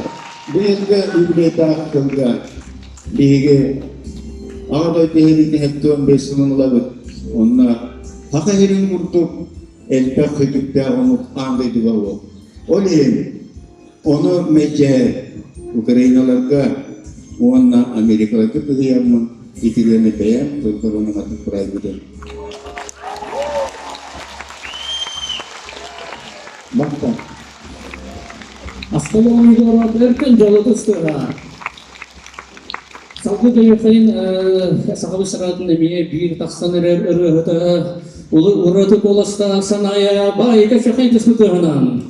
быйылгы юбилейдаах сылга биһиги Аҕа дойду иһин 75 сылын ылабыт. Онно Саха сирин курдук элбэх сүтүктээх омук аан дойдуга буол. Ол иһин ону мэлдьэһэр Украиналарга уонна Америкаларга кыһыйаммын итилиэни бэйэм тылбар уонна прайбытым. Махтал. Аскалон Егоров өркөн дьолу тустуга. Салгыы Дэйэхин сахалыы саҕатын эмиэ биир тахсан эрэр ырыаһыта ураты куоластаах Саная баайка чахай тыспытыһынан.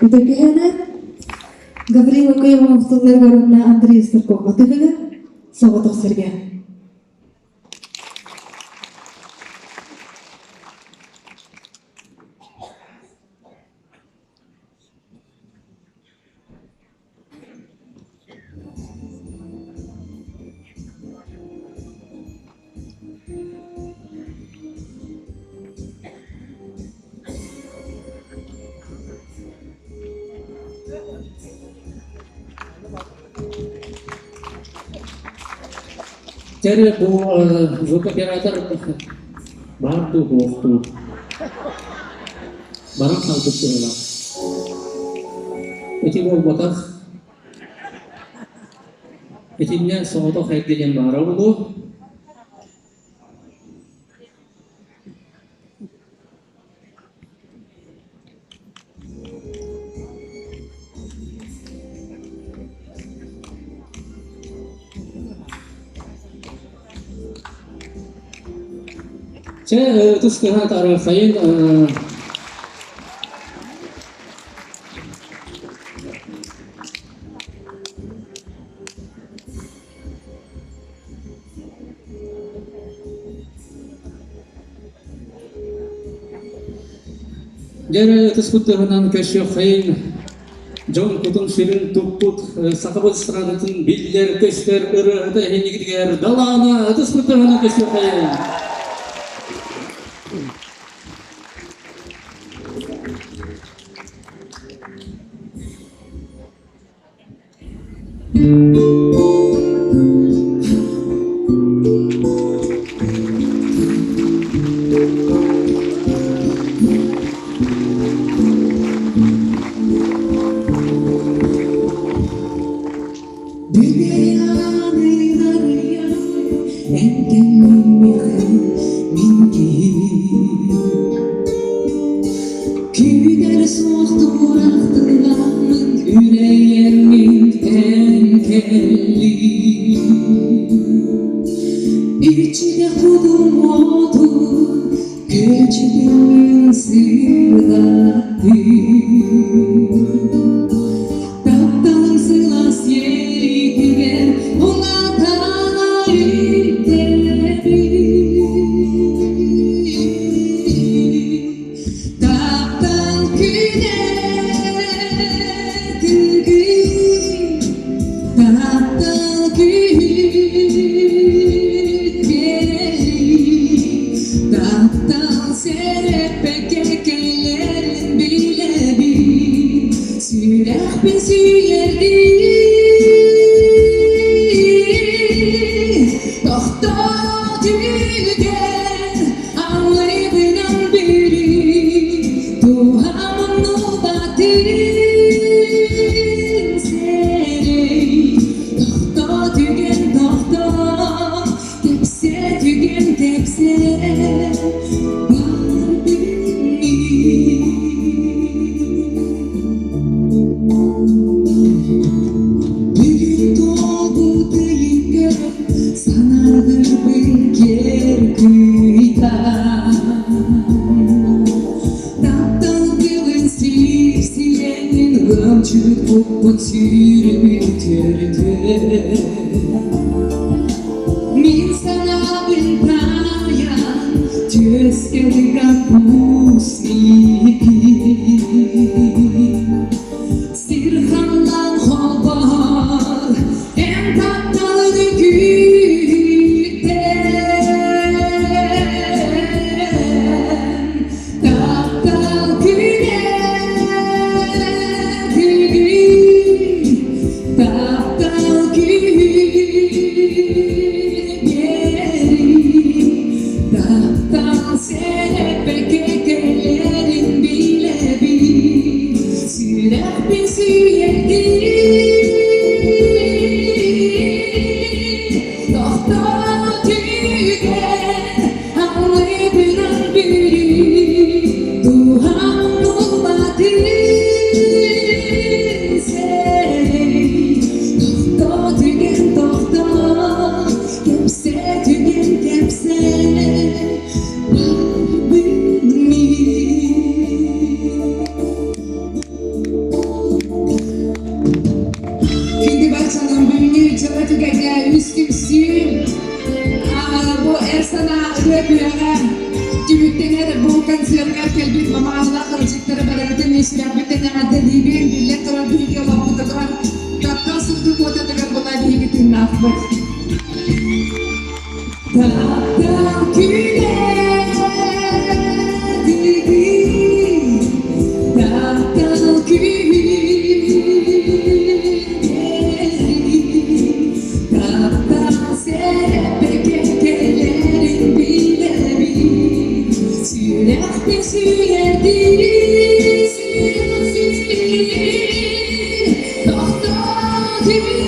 Үтөкүһэнэ Гаврил Окоемов тылларыгар уонна Андрей Старков матыгыгар соҕотох сиргэ. Дьэ бу звукооператор баар дуу, суох дуу? Баран хаалбыт быһыылаах. Ити буолбатах. Итиннэ соҕотох эргэ диэн баара буолуо. Чэ, ытыс кыһа тарыаххайын Дьэ, ытыспыт тыаһынан көрсүөххэйиҥ, дьон кутун-сүрүн туппут сахабыт эстрадатын биллэр-көстөр ырыаһыта эһинигитигэр Далаана ытыспыт тыаһынан көрсүөххэйиҥ! Күүтэр суох тураахтыламмын үрэйэммин эн кэллиҥ. Иччитэх кутум уотун көөчүтүн сырдаттым. Тапталым сылаас иэйиитигэр уҥатана үктэбин. Таптал күнэ күгүн, таптал күн биэрии, таптал сэрэппэккэ кэлэрин билэбин, сүрэхпин сүүйэрдии тохтоо түгэн Аллайбынан бүлүү туһамын убатын сэрэй тохтоо түгэн тохтоо кэпсэ түгэн кэпсэ бар Бүгүн туолбут ыйга Санааргыырбын киэр кыйтан Таптал тылын сип-сиэнин Ыамчыт куппут сүүрбүт төрдө Мин санаабын таайан Түөскэ ыга куус миигин Сир халлаан холбоһор, эн тапталын күүтэн. Таптал күнэ бүгүн, таптал күн биэрии, таптал сэрэппэккэ кэлэрин билэбин. Сүрэхпин сүүйэрдии тохтоо түгэн аллайбынан бүрүү дууһам булбатын сэрэй тохтоо түгэн тохтоо кэпсэ түгэн кэпсэ барбын мин. Күндү барчанын бүгүҥҥү дьоро түгэҥҥэ үс түмсүү бу эр санаа ырыа күрэҕэ түмүктэнэр бу концертка кэлбит мамааллаах ырчыктары барыбытын сүрэхпиттэн эҕэрдэлиибин биллэн турар биһиги олохпутугар таптал сырдык уотатыгар була биһиги тыыннаахпыт. Таптал күнэ бүгүн, таптал күн таптал сэрэппэккэ кэлэрин билэбин, сүрэхпин сүүйэрдии сүрэх сүүйэр, тохтоо түгэн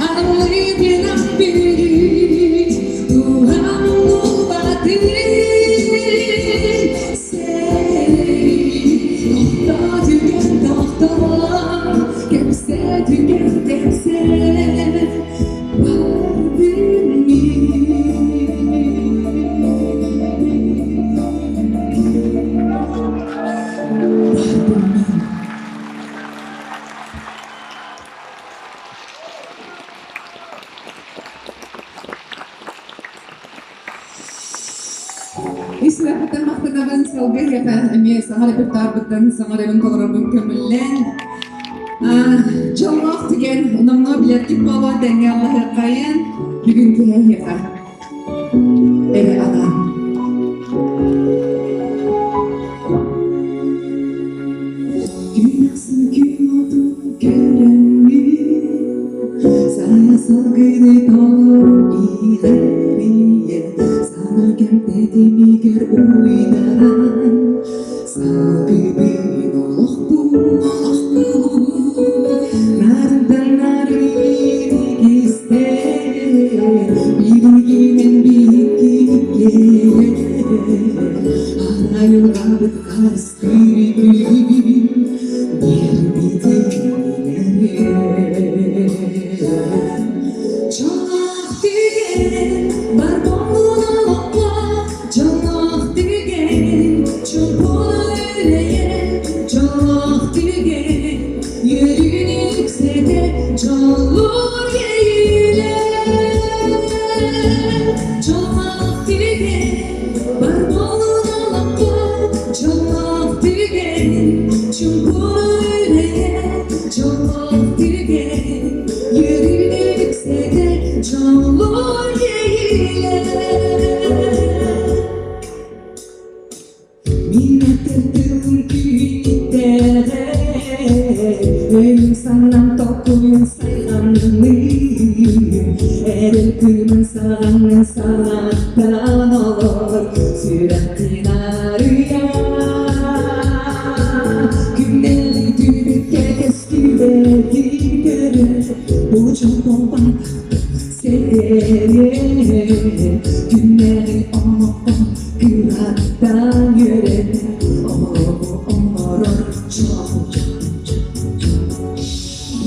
Аллыгынан бүрүү туһам убатын сэрэй тохтоо түгэн тохтоо кэпсэ түгэн кэпсэ бардым мин. Бардым мин. Ис сүрэхпиттэн махтанабын сылгы эһиэхэ эмиэ саҥа репертуарбыттан саҥа ырыабын толорорбун көҥүллээн. Дьоллоох түгэн, номнуо билэргит буолуо тэҥҥэ аллаһыаххайын бүгүн киһи эһиэхэ эрэ анаан. Күн ахсын күн отун көрөммүн, Сана салгыны толору иҕэрийэн, Сана кэм тэтимигэр уйдаран, Салгыбын олохпун, олохпун, Нарынтан нарыйын истэн, Билигин биһикки Айылҕабыт Дьоллуур иэйиилэр, дьоллоох түгэн Бар буолун олоххо дьоллоох түгэн, чуҥкур үлэйэ дьоллоох түгэн, үөрүүнү үксэтэ дьоллуур иэйиилэр. Мин этэр тылым күүтэрэ, өйүм-санаам толкуйун сайҕаныы, эрэл кыымын саҕаныы санааттан олор, сүрэхпин арыйа. Күннэри түбүккэ көстүбэти көрөр, бу дьол буолбатах сэтэрэ, күннэри олохтон Кыһаттан үөрэн олоҕу оҥорор дьол.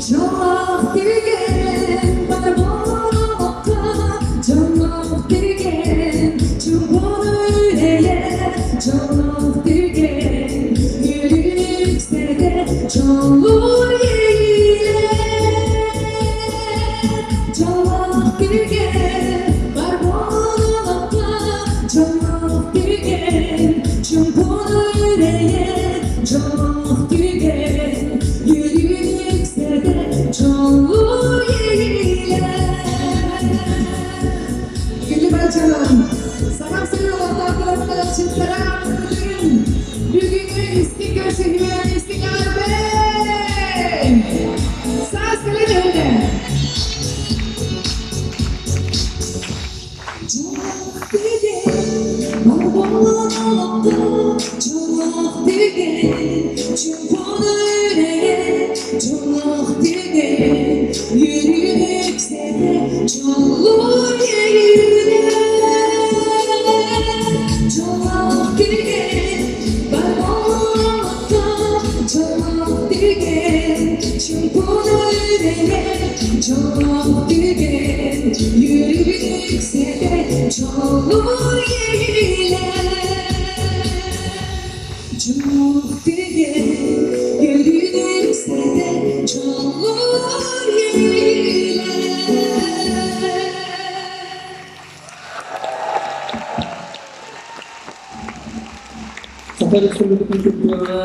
Дьоллоох түгэн бар буолуохха, дьоллоох түгэн чугуну үлэйэ, дьоллоох түгэн үөрүүнү үксэтэ, дьоллуур иэйиилэр. Дьоллоох түгэн бар буолуохха, дьоллоох түгэн чуҥкуну үрэйэ, дьоллоох түгэн үөрүүнү үксэтэ, дьоллуур иэйиилэр. Күндү барчаларым, Сахам сирин олохтоохторуттан чыттара бүгүн бүгүҥҥү истиҥ көрсүһүүнэн истиҥ эҕэрдэ! Саас кэлэн иһэллэ! Дьоллоох түгэн, барбалаах дьоллоох түгэн, чуҥкуну үрэйэн, дьоллоох түгэн, үөрүүнү үксэтэ, дьоллуур үөрүүлэр. Дьоллоох түгэн, барбалаах дьоллоох түгэн, чуҥкуну үрэйэн, дьоллоох түгэн, үөрүүнү үксэтэ, дьоллуур иэйиилэр. Дьоллоох түгэн, үөрүүнү үксэтэ, дьоллуур иэйиилэр. Саха Республикатын культураҕа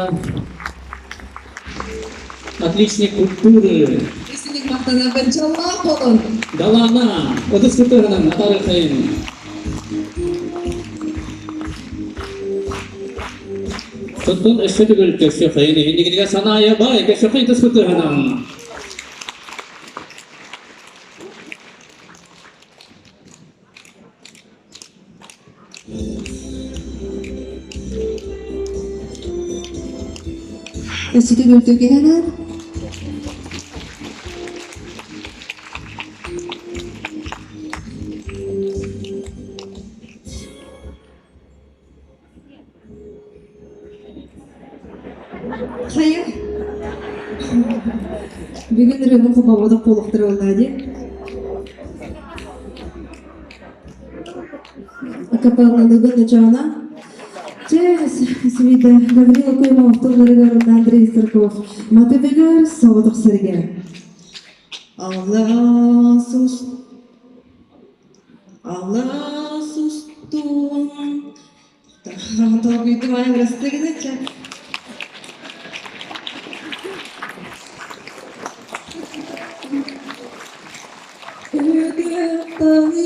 отличник культуры. Исиник махтанабын дьоллоох буолун. Далаана, ытыс кытыһынан атарыхайын. Туттун өссө төгүл көрсүөххэйин иһиннигинигэр санаайа бай көрсүөххэйин ытыс кытыһынан. Өссө төгүл Хайа? Бүгүн ырыабын холбооботох буолуохтара буоллаа дии. Акапеллалыыбын Ычаана. Чэ, Свита, Гаврил Окуемов тылларыгар уонна Андрей Старков матыбыгар соҕотох сиргэ. Алаас Алаас устун. Долгуйдум аан бырастыгын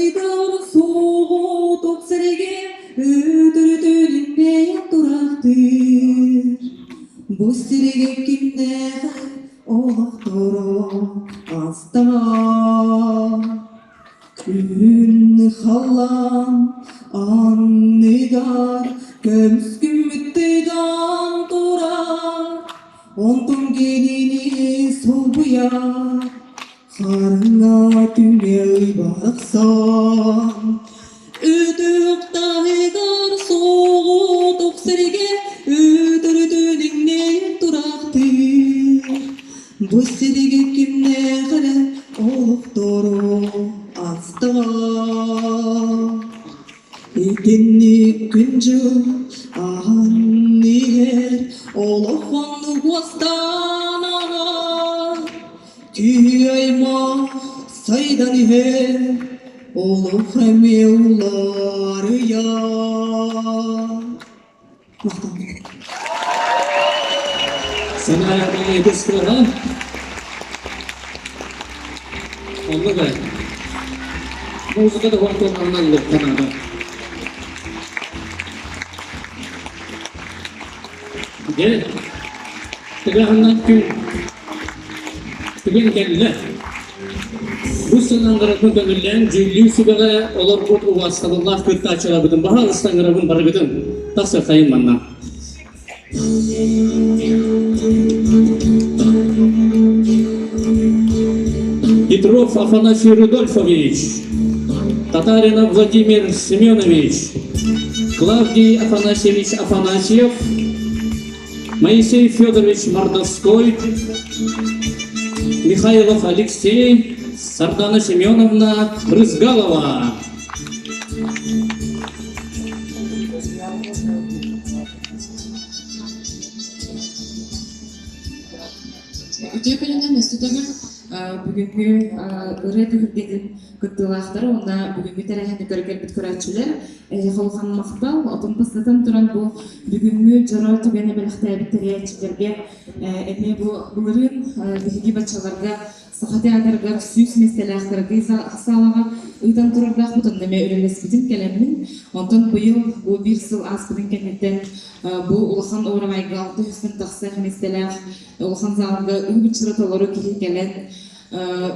Өтөр соҕотох сиригэ өтөрүтүнүн бэйэн тураахтыыр. Бу сиригэ кимнээх олохторо астаҕа. Күн халлаан анныгар көмүскүммүт тыган турар, онтон кинини солбуйар хараҥа түнэл барахсан. Өтөх таһыгар соҕотох сиргэ өтөрүтүн иҥнэн тураахтыыр. Бу сиригэ кимнээх эрэ олохторо астаҕа. Итинник күн-дьыл аһан иһэр олох оннук уостаан аҕар. Киһи аймах сайдан иһэр, олох эмиэ уларыйар. Санаа Егорского. Онно да музыка да хуантуоннарынан луктанаада. Дьэ, тыгаһынан күн түгэн кэллэ. Бу сылларга көҥүллээн дьүүллүүр сүбэҕэ олорбут убаастабыллаах кыттааччыларбытын баһаалыста ыҥырабын барыгытын тахсыаххайын манна. Петров Афанасий Рудольфович, Татаринов Владимир Семенович, Клавдий Афанасьевич Афанасьев, Моисей Федорович Мордовской, Михайлов Алексей, Сардана Семеновна Брызгалова. Үтүө күнүнэн өссө төгүл бүгүҥҥү ырыа түһүлгэтин кыттыылаахтара уонна бүгүҥҥү тэрээһини көрө кэлбит көрөөччүлэр эһиэхэ улахан махтал. Отон бастатан туран бу бүгүҥҥү дьоро түгэни бэлэхтээбит тэрийээччилэргэ эмиэ бу былырыын биһиги баччаларга Саха театрыгар 100 миэстэлээх кыракый саалаҕа ыытан турардаахпыт, онно эмиэ үлэлэспитим кэлэммин. Онтон быйыл бу биир сыл ааспытын кэнниттэн бу улахан уораҕайга 600 тахса миэстэлээх улахан залга үгүччүрэ толору киһи кэлэн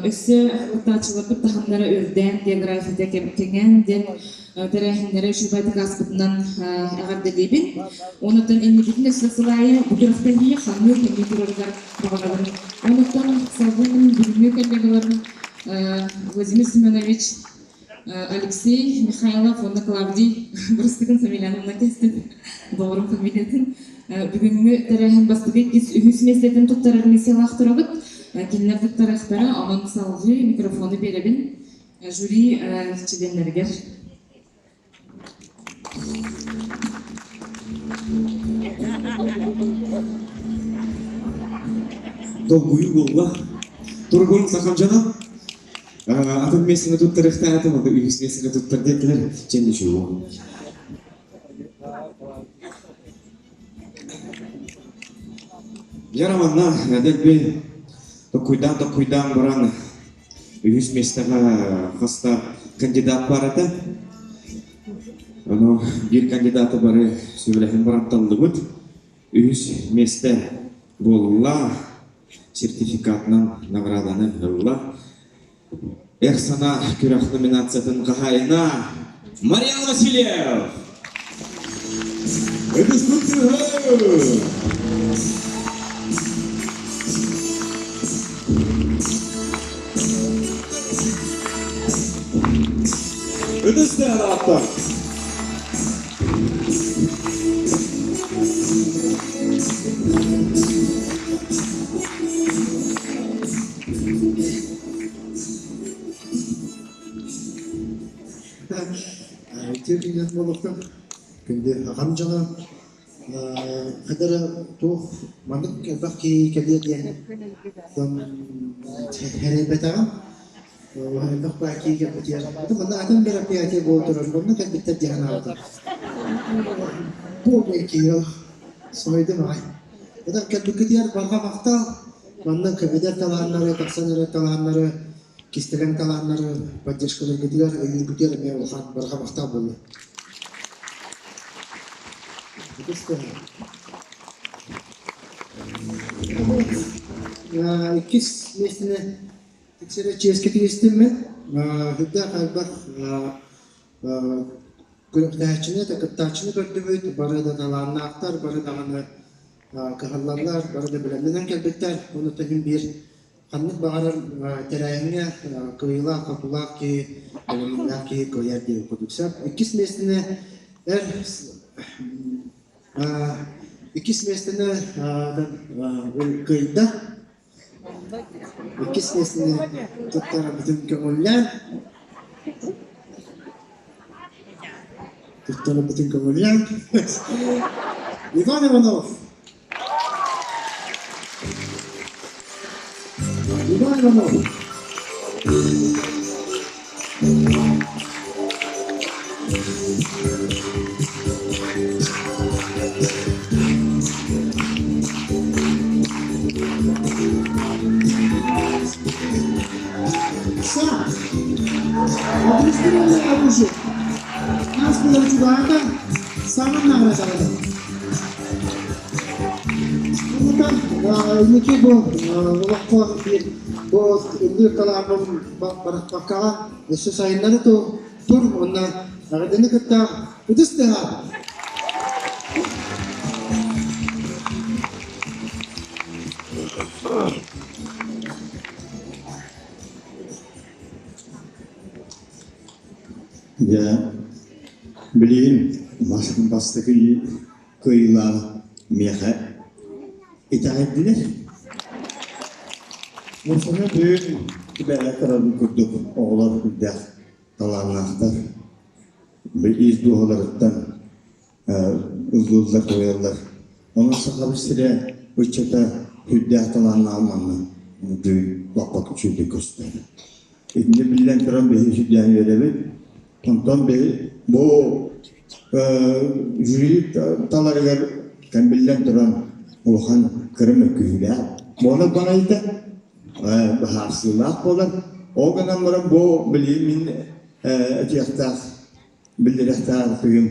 өссө кыттааччыларбыт таһымнара үрдээн, географията кэҥээн диэн тэрээһиннэри үчүгэйдик ааспытынан эҕэрдэлиибин. Онуттан инникитин өссө сыл аайы бу күрэхтэһии ханыы кэҥии турарыгар баҕарабын. Онуттан салгыы бүгүҥҥү коллегаларым Владимир Семенович, Алексей Михайлов уонна Клавдий Бырыстыкын Самиляновна кэстим доҕорум фамилиятын. Бүгүҥҥү тэрээһин бастакы иккис үһүс миэстэтин туттарар миссиялаах турабыт. Кинилэр туттарыахтара, онон салгыы микрофону биэрэбин жюри чилиэннэригэр. Долгуйуу буолла. Тургун сахам дьоно атын миэстэни туттарыахтаатым, аты үһүс миэстэни туттар диэтилэр. Чэ ничего. Дьэ манна дэлби токкуйдаан-токкуйдаан баран үһүс миэстэҕэ хаста кандидат баар этэ. Ону биир кандидаты бары сөбүлэһэн баран таллыбыт. Үһүс миэстэ буолла, сертификатынан награданы ылла. Эр санаа күрэх номинациятын хаһаайына Марьян Васильев! Ытыспыт тыаһа! Ытыс тыаһа Үтүө күнүнэн буолуохтун. Күндү аҕам дьоно хадара туох маннык элбэх киһи кэлиэ диэн сэрэйбэтэҕим. Элбэх баар киһи кэлбитигэр. Манна атын мероприятие буола турар. Онно кэлбиттэр диэн санаабытым. Бу киһи соһуйдум аҕай. Оттон кэлбиккитигэр барҕа махтал. Манна көбүдэр талааннары, тахсан эрэр талааннары, кистэлэҥ талааннары поддержкаларгытыгар, өйүүргүтүгэр эмиэ улахан барҕа махтал буолла. Иккис миэстэни тиксэрэ чиэскэ тигистим мин. Үрдээх элбэх күрэхтэһээччини, кыттааччыны көрдүбүт, бары да талааннаахтар, бары даҕаны кыһаллаллар, бары да бэлэмнэнэн кэлбиттэр. Ону иһин биир ханнык баҕарар тэрээһиҥҥэ кыайыылаах-хотуулаах киһи, бэлэмнээх киһи кыайар диэн курдук сөп. Иккис миэстэни эр иккис миэстэни кыайда. Иккис миэстэни туттарабытын көҥүллээн туттарабытын көҥүллээн Иван Иванов Иван Иванов Саа! Огнестрельное оружие! Нас было чугаата, самым наградовали. Онтон инники бу олоххо биир бу ыллыыр талааммын барахпаккаҕа өссө сайыннары тур уонна эҕэрдэни кытта ытыс тыаһа Дьэ, билигин бастакы кыайыылаах миэхэ итэҕэйдилэр. Мусуна бүгүн түбэһэ турарын курдук оҕолор үрдээх талааннаахтар. Ис дууһаларыттан ыллыыллар, туойаллар. Онон Сахабыт сирэ ыччата сүрдээх талааннаах манна бүгүн лаппа үчүгэйдик көстөр. Итини биллэн туран биһиги сүрдээн үөрэбит. Онтон биһи бу жюри таларыгар кэм биллэн туран улахан кыра мөккүһүүлээх буолар барайда, быһаарсыылаах буолар. Ол гынан баран бу билигин мин этиэхтээх, биллэриэхтээх тыгым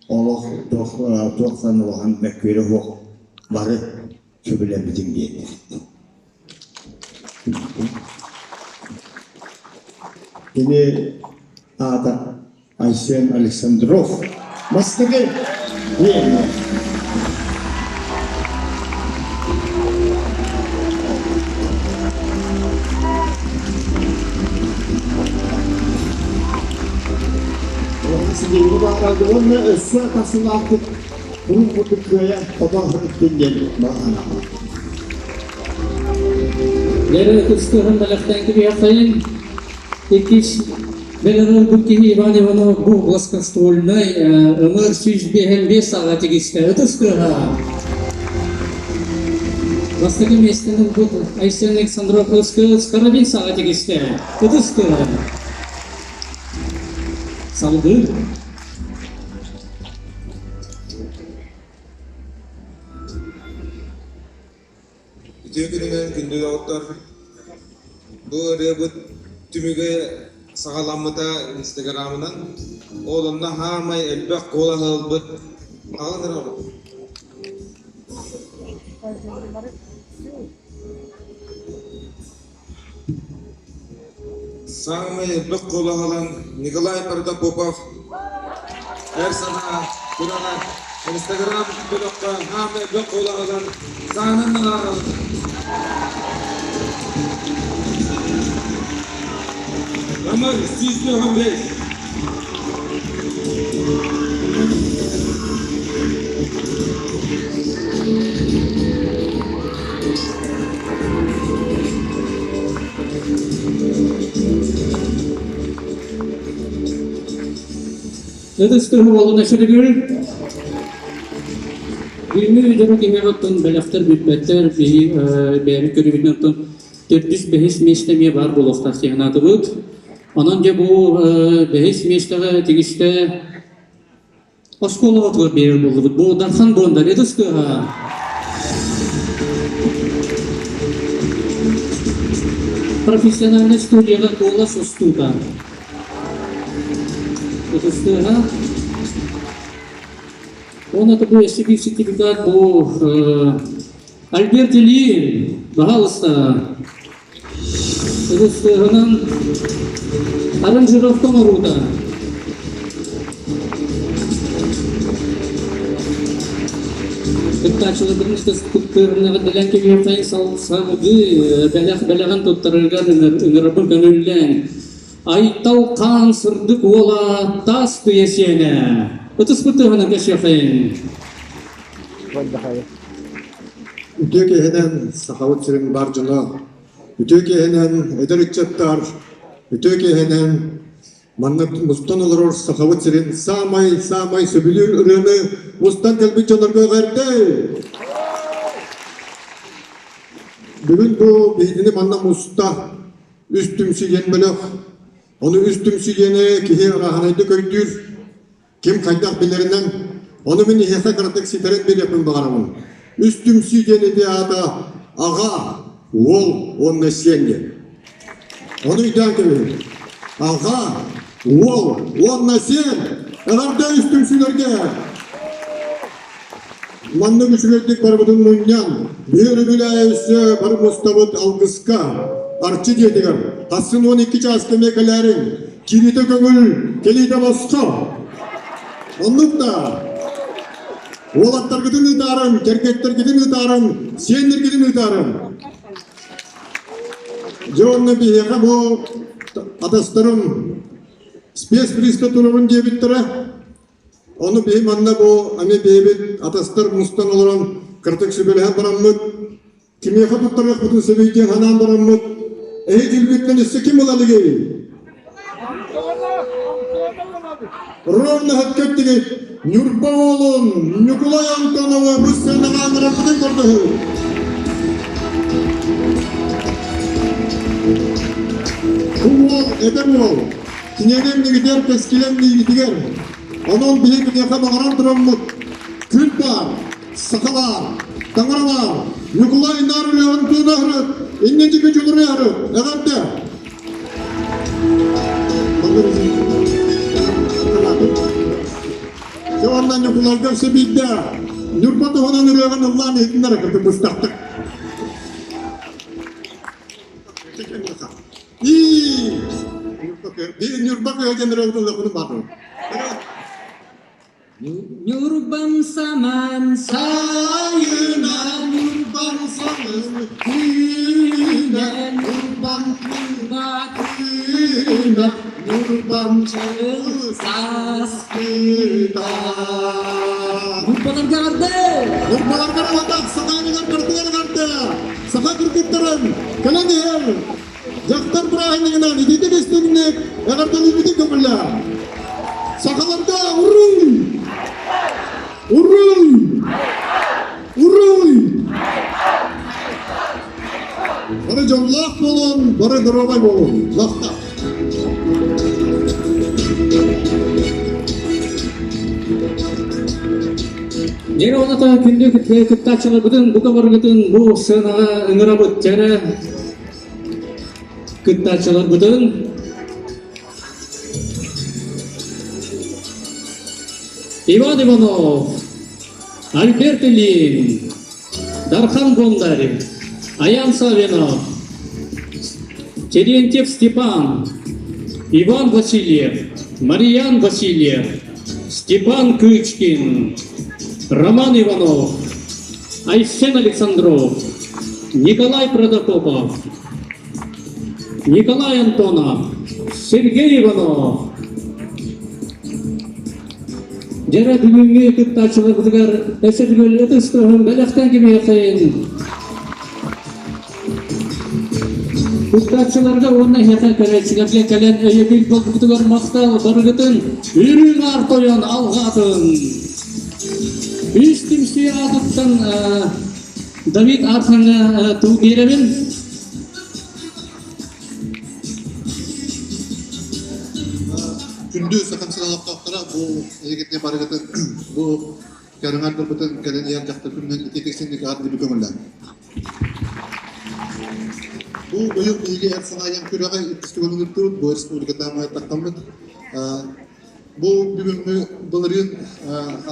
олох туох туохтан улахан мөккүөрэ суох бары сөбүлэммитин биэрдэ. Кини аата Айсен Александров. Бастакы премия. Уонна өссө тахсылаахтык Урут курдук кыайа хото сырыттын диэн баҕа Лера кыстыһын бэлэхтээн кэбиһэххэйин. Иккис бэлэрэр киһи Иван Иванов бу плоскоствольнай ымыр 155 саҕа тигистэ. Ытыс тыаһа. Бастакы миэстэни ылбыт Айсен Александров ЫСКС карабин саҕа тигистэ. Ытыс тыаһа. Салгыы. Үтүө күнүнэн күндү доҕоттор! Бу ырыабыт түмүгэ саҕаламмыта Инстаграмынан. Ол онно хаамай элбэх куолаһы ылбыт аҕын ырыабыт. Саамай элбэх куолаһалан Николай Протопопов эр санаа күрэҕэр Инстаграм бөлөххө саамай элбэх куолаһалан саанан наҕараадаланна. Номер 195. Ытыс тыһы буолуна сүрүгүр. Бүгүҥҥү дьоро киһиэхэ оттон бэлэхтэр бүппэттэр, биһи бэйэбит көрүүбүтүнэн оттон төрдүс бэһис миэстэ эмиэ баар буолуохтаах дии санаатыбыт. Онон дьэ бу бэһис миэстэҕэ тигистэ. Оскуолаҕытыгар биэрэр буоллубут. Бу Дархан Бондар ытыс тыаһа. Профессиональнай студияга куолас устуута. Ытыс тыаһа. Он это был сертификат бу Альберт Ильин, пожалуйста. Ытыс тыаһынан аранжировка оҥоруута. Кыттааччыларбытын кыттыырыныгар дэлэн кэбиһиэххэйин салгыы бэлэх бэлэҕин туттарарыгар ыҥырабын көҥүллээн Айтал хаан сырдык уола таас туйа сиэнэ ытыспыт тыаһынан кэсиэххэйин. Үтүө киэһэнэн Сахабыт сирин бар дьоно, үтүө киэһэнэн эдэр ыччаттар, үтүө киэһэнэн манна мустан олорор Сахабыт сирин саамай-саамай сөбүлүүр ырыаны мустан кэлбит дьоннорго эҕэрдэ! Бүгүн бу биһигини манна муста үс түмсүү диэн бөлөх. Ону үс түмсүү диэни киһи арааһынайдык өйдүүр. Ким хайдах билэринэн, ону мин эһиэхэ кыратык ситэрэн биэриэхпин баҕарабын. Үс түмсүү диэн ити аата аҕа, уол уонна сиэн диэн. Ону өйдөөн кэбиһиҥ. Аҕа, уол уонна сиэн эҕэрдэ үс түмсүүлэргэ! Маннык үчүгэйдик барыбытын мунньан, биир үбүлээ өссө бары мустабыт алгыска, Арчы дьиэтигэр, хассын 12 чааска эмиэ кэлээриҥ, кириитэ көҥүл, кэлиитэ босхо. Оннук да, уолаттаргытын ыытаарыҥ, кэргэттэргитин ыытаарыҥ, сиэннэргитин ыытаарыҥ. Дьэ онно биһиэхэ бу атастарым спецприискэ турарын диэбиттэрэ. Ону биһи манна бу аны бэйэбит атастар мустан олорон кыратык сүбэлэһэн бараммыт, кимиэхэ туттарыахпытын сөбүй диэн санаан бараммыт, эһи дьүлгүттэн өссө ким ыла илигий? Ровно хөткөттүгүт Ньурба уолун Ньукулай Антоновы бу сценаҕа ыҥырарбытын көрдөһөбүт. Бу уол эдэр уол, киниэнэ иннигитигэр кэскилэн миигитигэр. Онон биһи киниэхэ баҕаран тураммыт күн баар, саха баар, таҥара баар, Ньукулай наар үлэҕин тыына аһарыт, инники дьулуруй аһарыт, эҕэрдэ! Дьэ уонна Ньукулайга өссө биирдэ Ньурба туһунан ырыаҕын ыллаан иһитиннэр кытта быстахтык. Ньурба кыһа диэн ырыабытын ыллыахпытын баҕарабын. Ньурбам самаан сайына, Ньурбам салын күнэ, Ньурбам кыыма күнэ, Ньурбам чыл сааскыта. Ньурбаларга эҕэрдэ! Ньурбаларга эҕэрдэ! Сахааныгар барытыгар эҕэрдэ! Саха кыргыттарын кэлэн иһэр дьахтар бырааһынньыгынан ититик истиҥник эҕэрдэлиибитин көҥүллээ! Сахаларга уруй! Уруй! Уруй! Бары дьоллоох буолун, бары доруобай буолун. Лахта! Дьэ, оната күндү кыттааччыларбытын, бука барыгытын бу сыанаҕа ыҥырабыт. Дьэрэ кыттааччыларбытын Иван Иванов, Альберт Ильин, Дархан Бондарев, Аян Савинов, Терентьев Степан, Иван Васильев, Мариян Васильев, Степан Кычкин, Роман Иванов, Айсен Александров, Николай Протопопов, Николай Антонов, Сергей Иванов. Дьэрэ бүгүҥҥү кыттааччыларбытыгар өссө төгүл ытыс тыаһын бэлэхтэн кимиэхин. Кыттааччыларга уонна эһиэхэ көрөөччүлэргэ кэлэн өйөбүл буолбутугар махтал барыгытын үрүҥ аар тойон алҕаатын. Үс түмсүү аатыттан Давид Архаҥҥа тыл биэрэбин. Күндү Сахам сирин олохтоохторо бу эйгэтин барыгытын бу көрүҥэр кэлэн иһэр дьахтар күнүнэн ититик синник аат көҥүллээн. Бу быйыл биһиги эр санаайан күрэҕи иккис төгүлүн ыыттыбыт, бу республикатааҕы таххаммыт. Бу бүгүҥҥү былырыын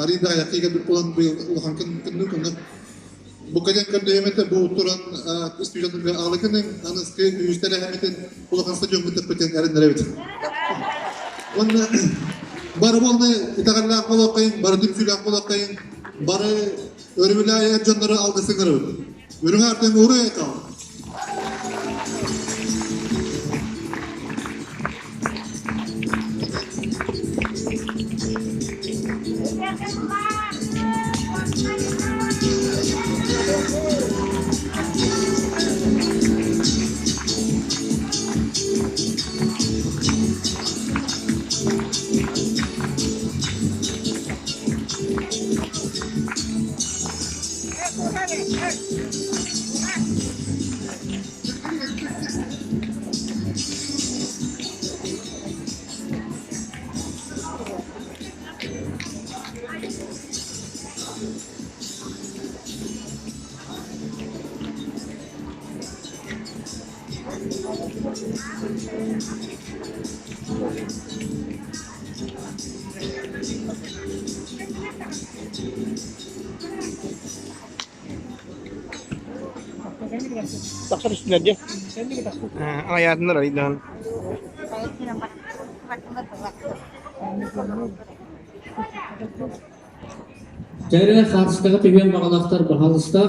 арыый да айахха кэлбит буолан быйыл улахан күннүк онно бу кэлэн көрдөһөмөтө бу туран студенттарга аалыкының аныскы үһүстэр эһэмитин улахан стадиоммут тэппитин эрэннэрэбит. Уонна бары буолны итэҕэллээх буолуоххайын, бары түмсүүлээх буолуоххайын, бары өрүбүлээх дьоннору алгыс ыҥырабыт. Үрүҥ артын уруй айтал! Тахсар үстүлэр дьэ. Аҕайаатыннар арыйдаан. Кэрэ хаартыскаҕа түһүөн баҕалаахтар баһаалыста.